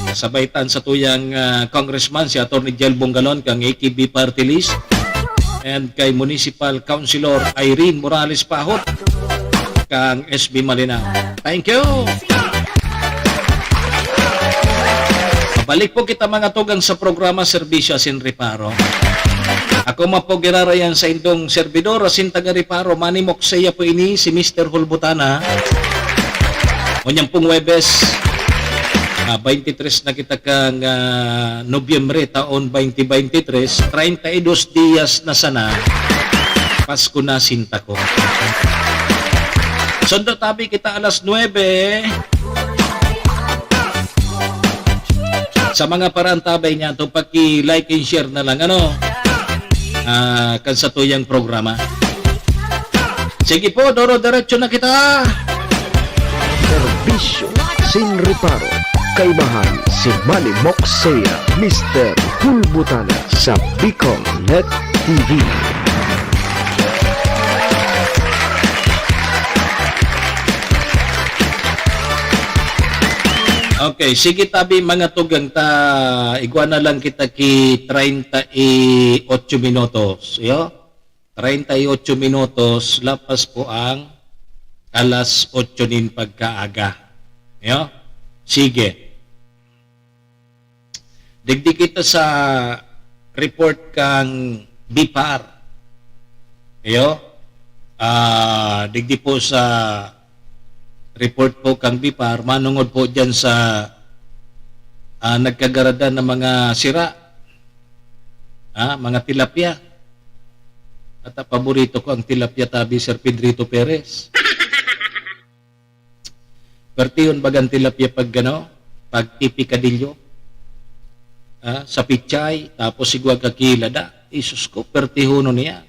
Kasabay ta an satuyang, ah, congressman, si Attorney Jel Bongalon, kang A K B Party List, and kay Municipal Councilor Irene Morales Pahot, kang S B Malinao. Thank you! Mabalik po kita, mga tugang, sa programa Serbisyo Asin Reparo. Ako man po ginarayan sa indong servidor, asin taga Reparo, Manny Moksea po ini, si Mister Hulbutana. Ngunyan pong Huwebes, ah, twenty-three na kita kang, ah, Nobyembre, taon twenty twenty-three, treinta y dos dias na sana, Pasko na sinta ko. Sundo tabi kita alas nuebe. Sa mga paraantabay niya, to paki-like and share na lang, ano? Ah, kan satuyang programa. Sige po, doro-diretso na kita. Serbisyo sin reparo. Kaimahan si Manny Moksea, Mister Hulbutana sa Bicol Net T V. Okay, sige tabi, mga tugang ta, igwa na lang kita ki treinta y ocho minutos, iyo? Treinta y ocho minutos, lapas po ang alas otso nin pagkaaga. Iyo? Sige. Digdi kita sa report kang BIPAR. Iyo? Ah, digdi po sa report po kang BIPAR, manungod po diyan sa, ah, nagkagaradan na mga sira, ah, mga tilapia. At, ah, paborito ko ang tilapia tabi, Sir Pedrito Perez. Pertihon bagang tilapia pag, ano, pag pipikadilyo. Ah, sa pichay, tapos sigwa kakilada. Isus ko, pertihonon niya.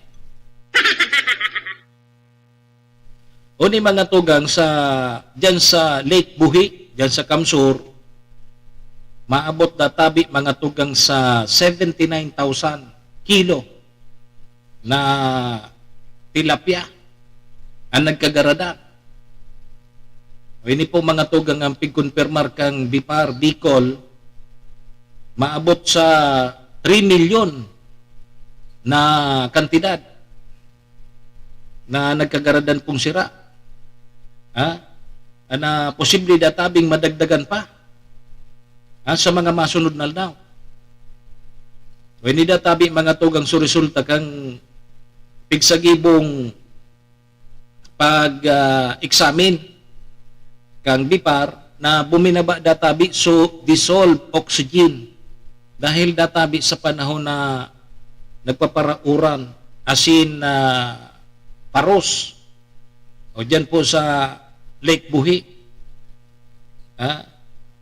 O ni mga tugang sa, diyan sa Lake Buhi, diyan sa Kamsur, maabot da tabi mga tugang sa seventy nine thousand kilo na tilapia ang nagkagaradan. O ini po mga tugang ang pigkonpermar kang BIPAR Bicol, maabot sa three milyon na kantidad na nagkagaradan pong sira. Ha? Na posible databing madagdagan pa, ha, sa mga masunod na aldaw. Pwede databi mga tugang su resulta kang pigsagibong pag, ah, examine kang BIPAR na buminaba databi so dissolved oxygen dahil databi sa panahon na nagpaparauran, asin, ah, paros. O diyan po sa Lake Buhi. Ha?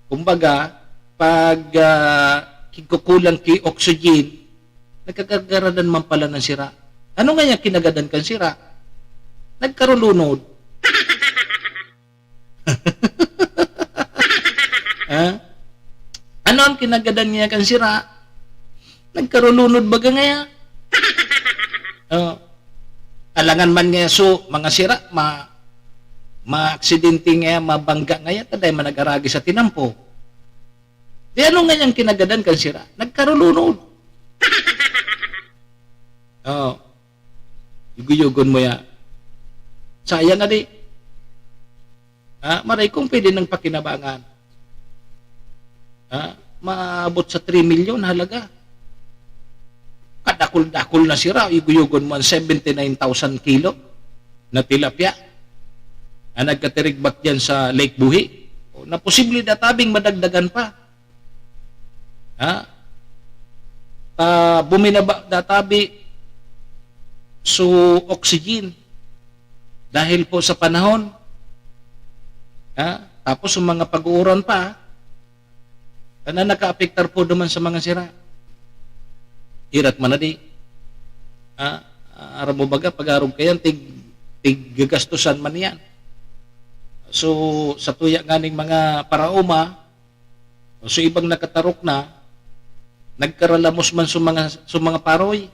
Kumbaga, pag, ah, kigkukulang ki oxygen, nagkakagaradan man pala ng sira. Ano nga yung kinagadan kan sira? Nagkarulunod. Ha? Ano ang kinagadan niya kan sira? Nagkarulunod baga ngaya. Oh. Alangan man ngaya so, mga sira, ma-, maaksidente ngaya, mabangga ngaya, taday man nag-aragi sa tinampo. Di ano ngayang kinagadan kan sira? Nagkarulunod. Oh. Yugo-yugon mo ya. Sayang nga di. Ah, maray kung pwede nang pakinabangan. Ah, maabot sa three milyon halaga. Kadakul-dakul na sira, yugo-yugon mo ang seventy nine thousand kilo na tilapia ang nagkatirigbak diyan sa Lake Buhi. O, na posible databing madagdagan pa. Ha? Ta, buminaba databi so oxygen dahil po sa panahon. Ha? Tapos yung mga pag-uuran pa, na nakaapektar po duman sa mga sira. Irat man na di. Ha? Aram mo baga, pag-arog kayan, tig, tiggagastusan man yan. So, sa tuya nganing mga paraoma, o so ibang nakatarok na, nagkaralamos man sa mga, sa mga paroy.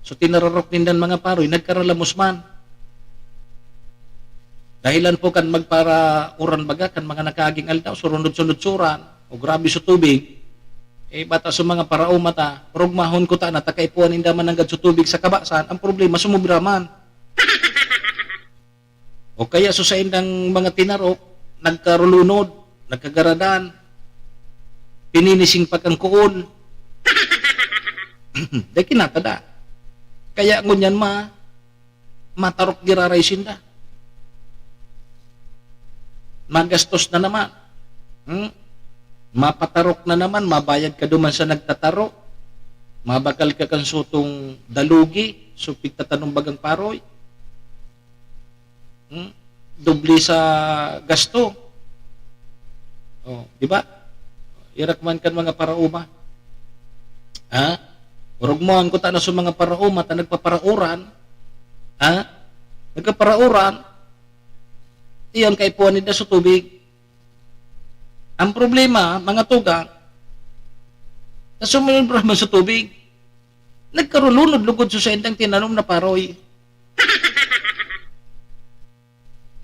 So, tinararok nindan mga paroy, nagkaralamos man. Dahilan po kan magparauran baga, kan mga nakaaging aldaw, surunod-sunod suran, o grabe sa tubig, eh, bata sa mga paraoma ta, rugmahon ko ta na, takaipuan ninda man nanggad sa tubig sa kabasan, ang problema, sumubra man. O kaya so saindang mga tinarok, nagkarulunod, nagkagaradan, pininising pa kan kuol. Dai kinatada. Kaya ngunyan ma-, matarok giraray sinda. Magastos na naman. Hmm? Mapatarok na naman, mabayad ka duman sa nagtatarok. Mabakal ka kan sutong dalugi, so pigtatanom bagang paroy. Hmm? Doble sa gasto. Oh, di ba? Irak man kan mga paraoma. Ha? Orog mo ang kuta na sa mga paraoma ta nagpaparauran. Ha? Nagpaparauran. Iyon kaipuhan nila sa tubig. Ang problema, mga tugang, na sumunod man sa tubig, nagkarulunod lugod sa saindang tinanom na paroy.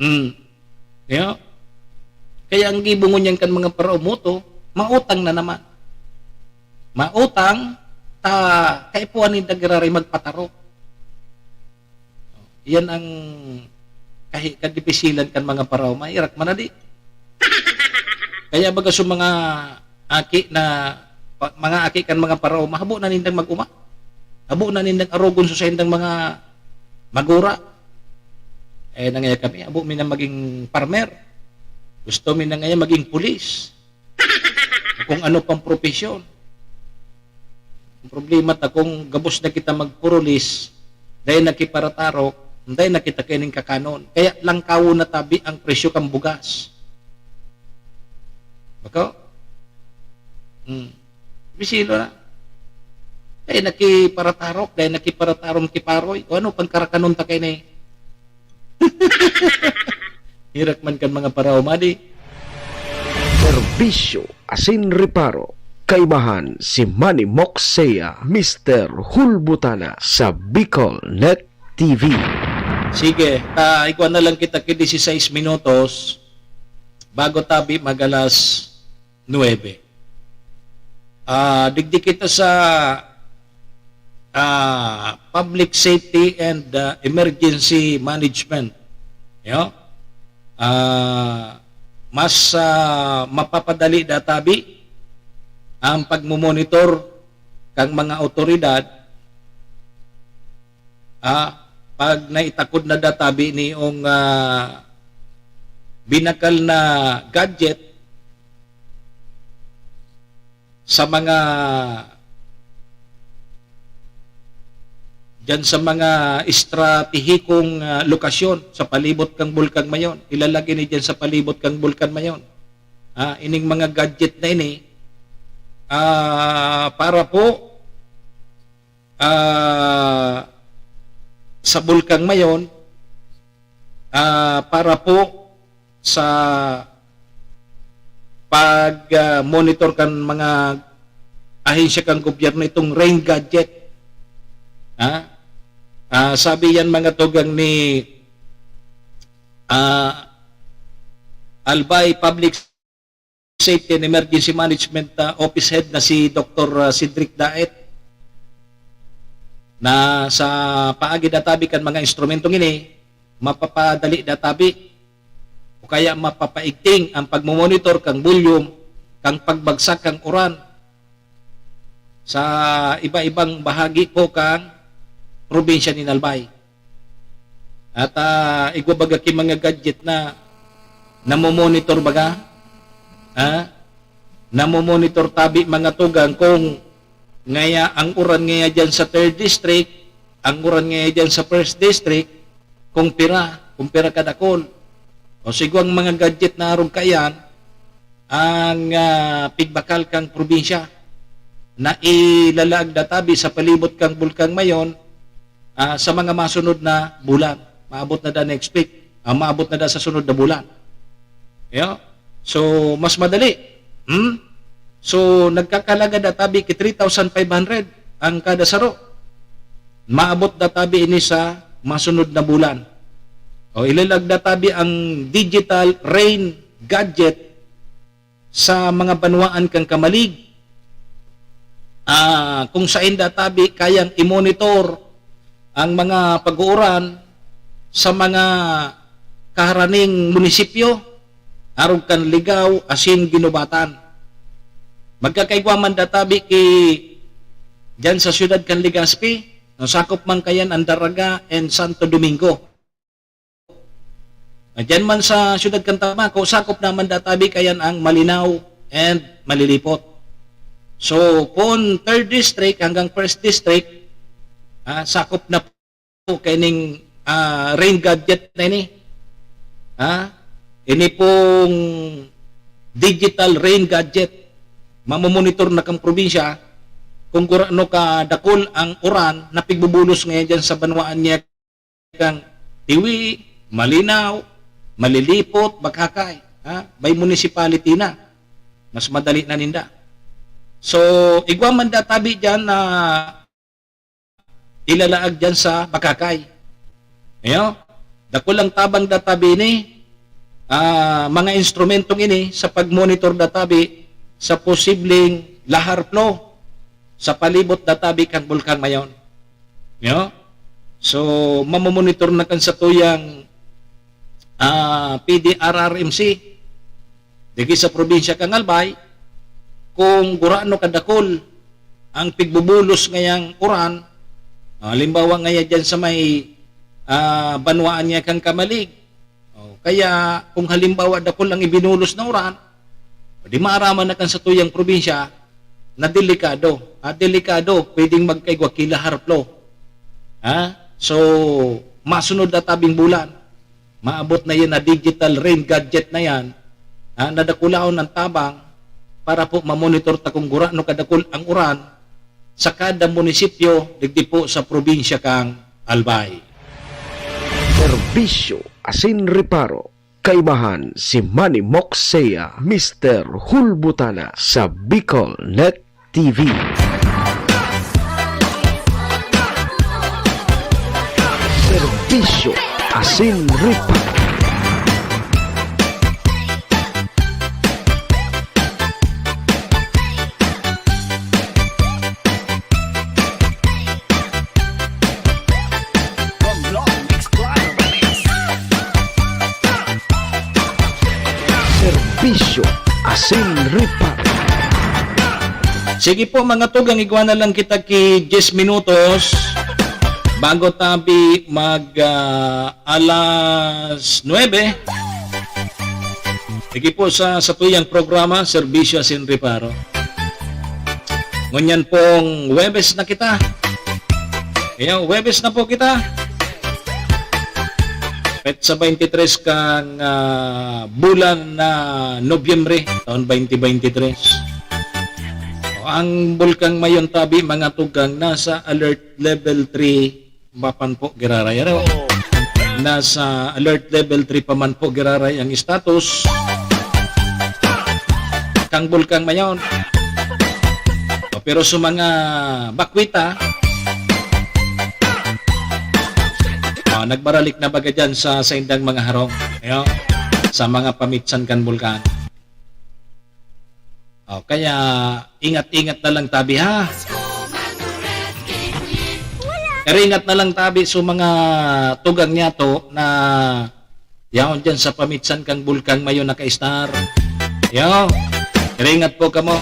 Hmm. Kaya, kaya ang gibo ngunyan kan mga paraoma to, mautang na naman. Mautang, ta, kaipuhan ninda giraray magpatarok. Yan ang kahi-, kadipisilan kan mga paraoma. Irak man na di. Kaya baga sa mga aki na, pa-, mga aki kan mga paraoma, habo na nindang mag-uma. Habo na nindang arogon sa saindang mga magura. Eh, nangaya kami, habo mi na maging farmer. Gusto mi na ngaya maging pulis. Kung ano pang propesyon. Ang problema ta, kung gabos na kita magpurulis, dai na ki paratarok, dai na kita kaining kakanon. Kaya langkawon na tabi ang presyo kan bugas. Bako? Hmm. Bisilo na. Dai na ki paratarok, dai na ki paratarom ki paroy. O ano pang karakanon ta kaini? Herak man kan mga paraoma di. Serbisyo asin reparo. Kaibahan si Manny Moxea, Mister Hulbutana sa Bicol Net T V. Sige, ta igwa na lang kita ki dieciséis minutos bago tabi magalas nuebe. Ah, digdi kita sa, ah, public safety and, ah, emergency management. Yo? Ah, mas, ah, mapapadali da tabi ang pagmomonitor kang mga awtoridad, ah, pag naitakod na da tabi niong, ah, binakal na gadget sa mga, diyan sa mga estratehikong, ah, lokasyon sa palibot kang Bulkan Mayon. Ilalagay ni diyan sa palibot kang Bulkan Mayon. Ah, ining mga gadget na ini, ah, para po, ah, sa Bulkan Mayon, ah, para po sa pag, ah, monitor kan mga ahensya kan gobyerno itong rain gadget. Ha? Ah, sabi yan mga tugang ni, ah, Albay Public Safety and Emergency Management, ah, Office Head na si Doktor, ah, Cedric Daet, na sa paagi da tabi kan mga instrumentong ini, mapapadali da tabi o kaya mapapaigting ang pagmomonitor kang volume kang pagbagsak kang uran sa iba-ibang bahagi po kang probinsya nin Albay. At, ah, igwa baga ki mga gadget na namomonitor baga, ha? Namomonitor tabi mga tugang kung ngaya ang uran ngaya diyan sa third district, ang uran ngaya diyan sa first district, kung pira, kung pira kadakol. O siguro ang mga gadget na arog kaiyan, ang, ah, pigbakal kang probinsya na ilalaag na tabi sa palibot kang Bulkan Mayon, ah, sa mga masunod na bulan. Maabot na da next week. Ah, maabot na da sa sunod na bulan. Yo? So, mas madali. Hmm? So, nagkakalaga da tabi ki three thousand five hundred ang kada saro. Maabot da tabi ini sa masunod na bulan. O, ilalag da tabi ang digital rain gadget sa mga banwaan kan Camalig, ah, kung saen da tabi kayang i-monitor ang mga pag-uuran sa mga kaharaning munisipyo, arog kan Ligao asin Guinobatan. Magkakaigwa man da tabi ki diyan sa siyudad kan Legazpi, no, sakop man kayan ang Daraga and Santo Domingo. Diyan man sa siyudad kan Tabaco, sakop naman da tabi kayan ang Malinao and Malilipot. So, kun third district hanggang first district, ah, sakop na po kaining, ah, rain gadget na ini. Ha? Ini pong digital rain gadget. Mamomonitor na kang probinsya kung gurano ka dakul ang uran na pigbubulos ngayon dyan sa banwaan niya kang Tiwi, Malinao, Malilipot, Bagakay, ha? By municipality na. Mas madali na ninda. So, igwa man da tabi diyan na ilalaag diyan sa Bagakay. Ayo, dakul ang tabang da tabi ni, ah, mga instrumentong ini sa pag-monitor da tabi sa posibleng lahar flow sa palibot da tabi kan Bulkan Mayon. Yo? So, mamomonitor na kan satuyang, ah, P D R R M C, digdi sa probinsya kan Albay, kung gurano kadakul ang pigbubulos ngayang uran, ah, halimbawa ngaya dyan sa may, ah, banwaan niya kan Camalig, o, kaya kung halimbawa dakul ang ibinulos na uran, di maaraman na kan satuyang probinsya na delikado. Ah, delikado, pwedeng magkaigwa ki lahar flow. Ha? So, masunod na tabing bulan, maabot na yan na digital rain gadget na yan, ha, na dakulaon ang tabang para po mamonitor ta kung gurano kadakul ang uran sa kada munisipyo digdi po sa probinsya kang Albay. Serbisyo asin reparo. Kaibahan si Manny Moxea, Mister Hulbutana sa Bicol Net T V. Serbisyo asin reparo. Serbisyo asin reparo. Sige po, mga tugang, igwa na lang kita ki diyes minutos bago tabi mag, ah, alas nuebe. Sige po, sa satuyang programa, Serbisyo asin Reparo. Ngunyan pong Huwebes na kita. Ayan, Huwebes na po kita. Petsa twenty-three kan, ah, bulan na Nobyembre, taon twenty twenty-three. O, ang Bulkang Mayon tabi, mga tugang, nasa alert level three pa man po giraray, ano? Nasa alert level three pa man po giraray ang status kang Bulkang Mayon. O, pero sa mga bakwita, ah, nagbaralik na baga dyan sa saindang mga harong, ayo, sa mga pamitsan kan bulkan. O, kaya ingat-ingat na lang tabi, ha? Pero ingat na lang tabi sa mga tugang niyato na yaon dyan sa pamitsan kang Bulkang Mayon naka-star. Yo, pero ingat po kamo.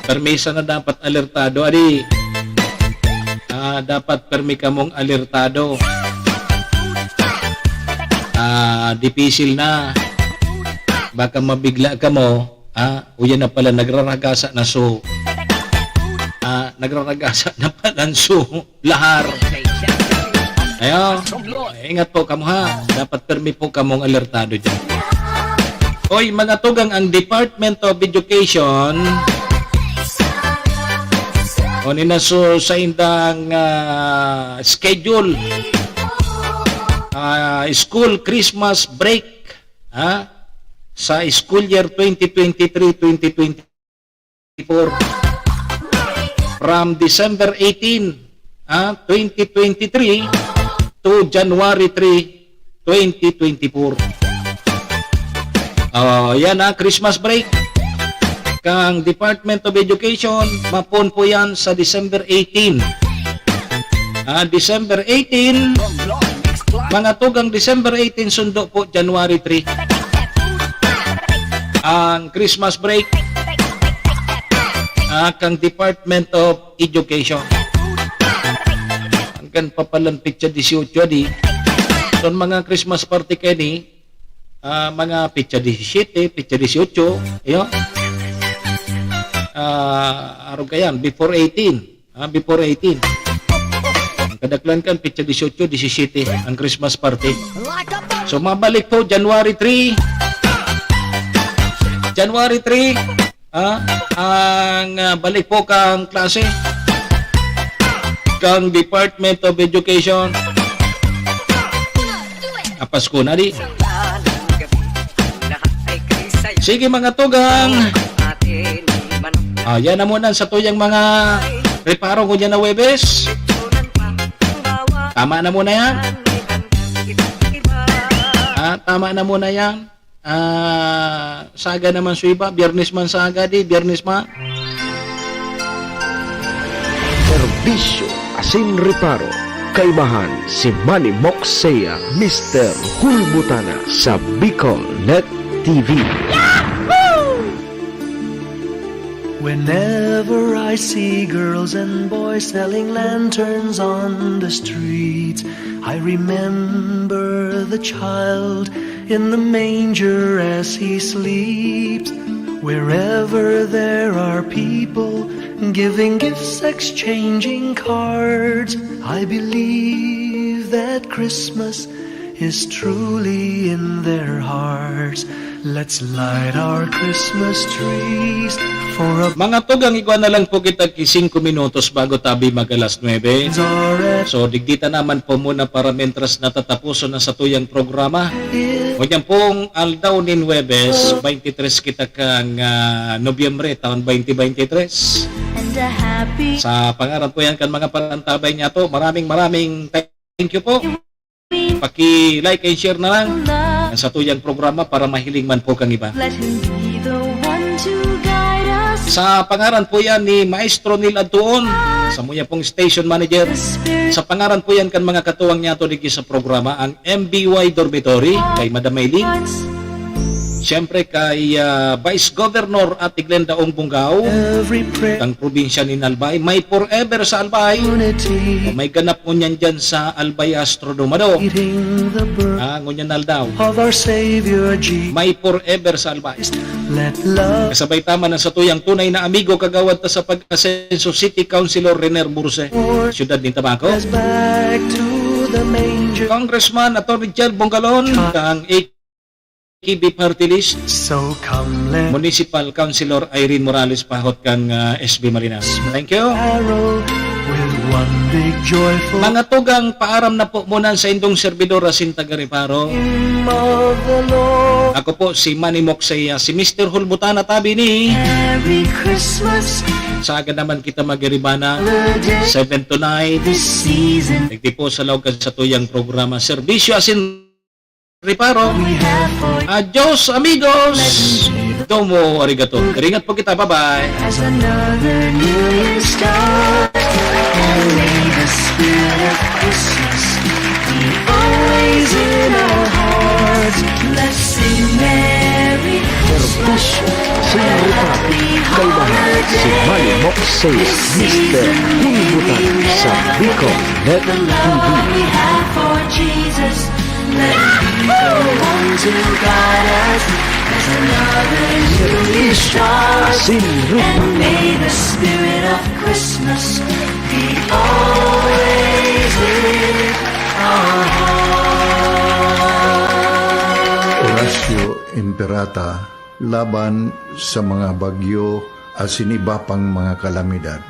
Permisa na dapat alertado, adi. Ah, dapat permi kamong alertado. Ah, dipisil na. Baka mabigla kamo, ah, uyan na pala, nagraragasa na so. Ah, nagraragasa na pala so. Lahar. Ayo, ingat po kamo, ha. Dapat permi po kamong alertado dyan. Oy, mga tugang, ang Department of Education, o nina so sa indang, ah, schedule, ah, school Christmas break, ha? Sa school year twenty twenty-three, twenty twenty-four, from December eighteen, ah, twenty twenty-three to January three, twenty twenty-four. Oh, yan, ah, Christmas break. Kang Department of Education, mapon po yan sa December eighteen. Ah, December eighteen, mga tugang, December eighteen, sundo po, January three. Ang Christmas break, ah, kang Department of Education. Hanggang pa palan petsa dieciocho, di. So, mga Christmas party kaini, ah, mga petsa diecisiete, petsa dieciocho, iyo. Ah, arog kayan, before eighteen. Ah, before eighteen. Ang kadaklan kan, petsa dieciocho, diecisiete, ang Christmas party. So, mabalik po, January three. January three, ah, ang, ah, balik po kang klase kang Department of Education. Ah, Pasko na di. Sige, mga tugang. Ah, yan na muna sa tuyang mga reparo ko dyan na Huwebes. Tama na muna yan. Ah, tama na muna yan. Ah, saga naman su iba, Biyernes man saga, di, Biyernes man. Serbisyo asin reparo. Kaibahan si Manny Moxea, Mister Hulbutana sa Bicol Net T V. Whenever I see girls and boys selling lanterns on the streets, I remember the child in the manger as he sleeps. Wherever there are people giving gifts, exchanging cards, I believe that Christmas is truly in their hearts. Let's light our Christmas trees for a Mga tugang, igwa na lang po kita ki singko minutos bago tabi mag alas nuebe. So, digdi ta naman po muna para mentras natataposon na satuyang programa. Ngunyan pong aldaw nin Huwebes, twenty-three kita kan, ah, Nobyembre, taon twenty twenty-three. And a happy Sa pangaran po yan kan mga panantabay niya to, maraming, maraming thank you po. Paki-like and share na lang ang satuyang programa para mahiling man po kang iba. Let him be the one to guide us. Sa pangaran po yan ni Maestro Neil Adtuon, sa muya pong station manager. Sa pangaran po yan kan mga katuwang niya to digdi sa programa, ang M B Y Dormitory, kay Madam Maylin. Siyempre kay, ah, Vice Governor Ate Glenda Ong Bungao, Every prayer kang probinsya nin Albay. May forever sa Albay. Unity. O may ganap ngunyan dyan sa Albay Astro Dumado. Eating the birth Ah, ngunyan aldaw. Of our Savior Jesus. May forever sa Albay. Let love Kasabay ta man ang satuyang tunay na amigo, kagawad ta sa Pag-Asenso, City Councilor Rener Burse, Siyudad nin Tabaco. Us back to the manger. Congressman Attorney Chel Bongalon, kang A K B Party List. So come, let Municipal Councilor Irene Morales, pahot kang, ah, S B Marinas. Thank you. Carol with one big joyful Mga tugang, paaram na po muna sa indong servidor asin taga-Reparo. Name of the Lord. Ako po si Manny Moksey, ah, si Mister Hulbutana tabi ni Merry Christmas. Sa aga naman kita mag-iribana, seven to nine. This season. Nagtipo sa laog kan satuyang programa, Serbisyo asin Reparo. We have for Adios, amigos! Domo arigato. Ringat po kita. Bye-bye. As another new year starts, and may the spirit of Christmas be always in our hearts. Let's sing Merry Christmas. Serbisyo, Señorita, Happy Kalmahan, si Holiday. Malimok Sales, This Mister season we Hulbutan, sa never Bicol forget Net the love T V. We have for Jesus. Let him be the one to guide us as another new year starts. Asin Rupa. And may the spirit of Christmas be always in our hearts. Horacio Imperata, laban sa mga bagyo asin iba pang mga kalamidad.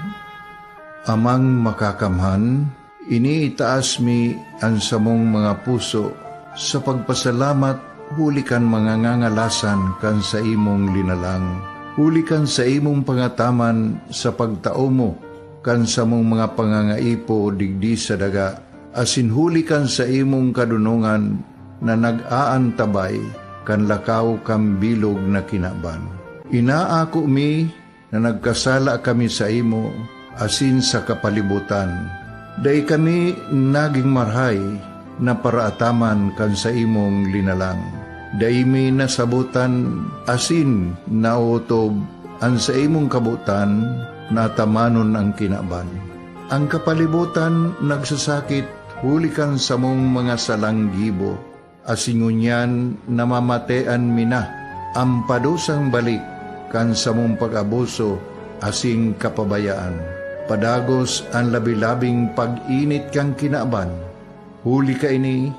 Amang Makakamhan, iniitaas mi an samong mga puso sa pagpasalamat huli kan mga ngangalasan kan saimong linalang, huli kan saimong pangataman sa pagtao mo kan samong mga pangangaipo digdi sa daga, asin huli kan saimong kadonongan na nag-aantabay kan lakaw kan bilog na kinaban. Inaako mi na nagkasala kami saimo asin sa kapalibotan. Dai kami nagin marahay na paraataman kan saimong linalang. Dai mi nasabotan asin naotob an saimong kabotan na atamanon an kinaban. An kapalibotan nagsasakit huli kan samong mga salang gibo, asin ngunyan namamatean mi na an padusang balik kan samong pag-abuso asin kapabayaan. Padagos an labi-labing pag-init kan kinaban, huli kaini,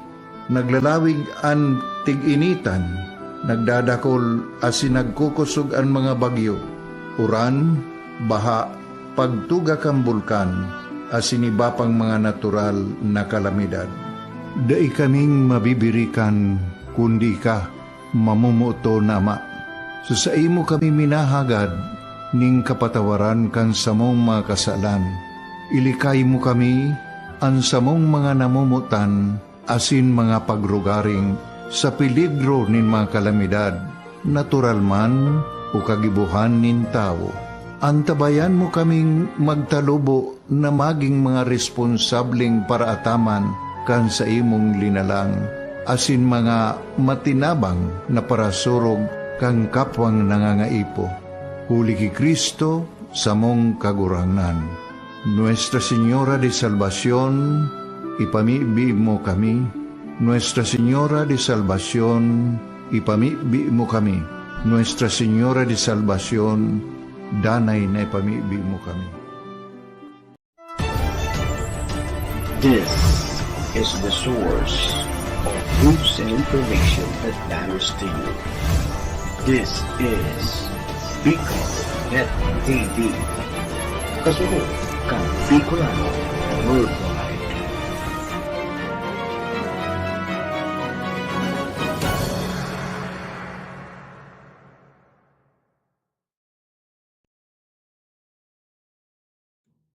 naglalawig an tig-initan, nagdadakol asin nagkukosog an mga bagyo, uran, baha, pagtuga kan bulkan, asin iba pang mga natural na kalamidad. Dai kaming mabibirikan, kundi ika, mamomoton na Ama. Sa saimo kami minahagad nin kapatawaran kan samong mga kasalan. Ilikay mo kami, an samong mga namomotan, asin mga pagrugaring sa peligro nin mga kalamidad, natural man o kagibohan nin tawo. Antabayan mo kaming magtalubo na magin mga responsableng paraataman kan saimong linalang, asin mga matinabang na parasurog kan kapwang nangangaipo. Huli ki Cristo, samong Kagurangnan. Nuestra Señora de Salvacion, ipamibi mo kami. Nuestra Señora de Salvacion, ipamibi mo kami. Nuestra Señora de Salvacion, danay na ipamibi mo kami. This is the source of news and information that matters to you. This is Bicol Net T V. Kasunod kan Bicolano Worldwide.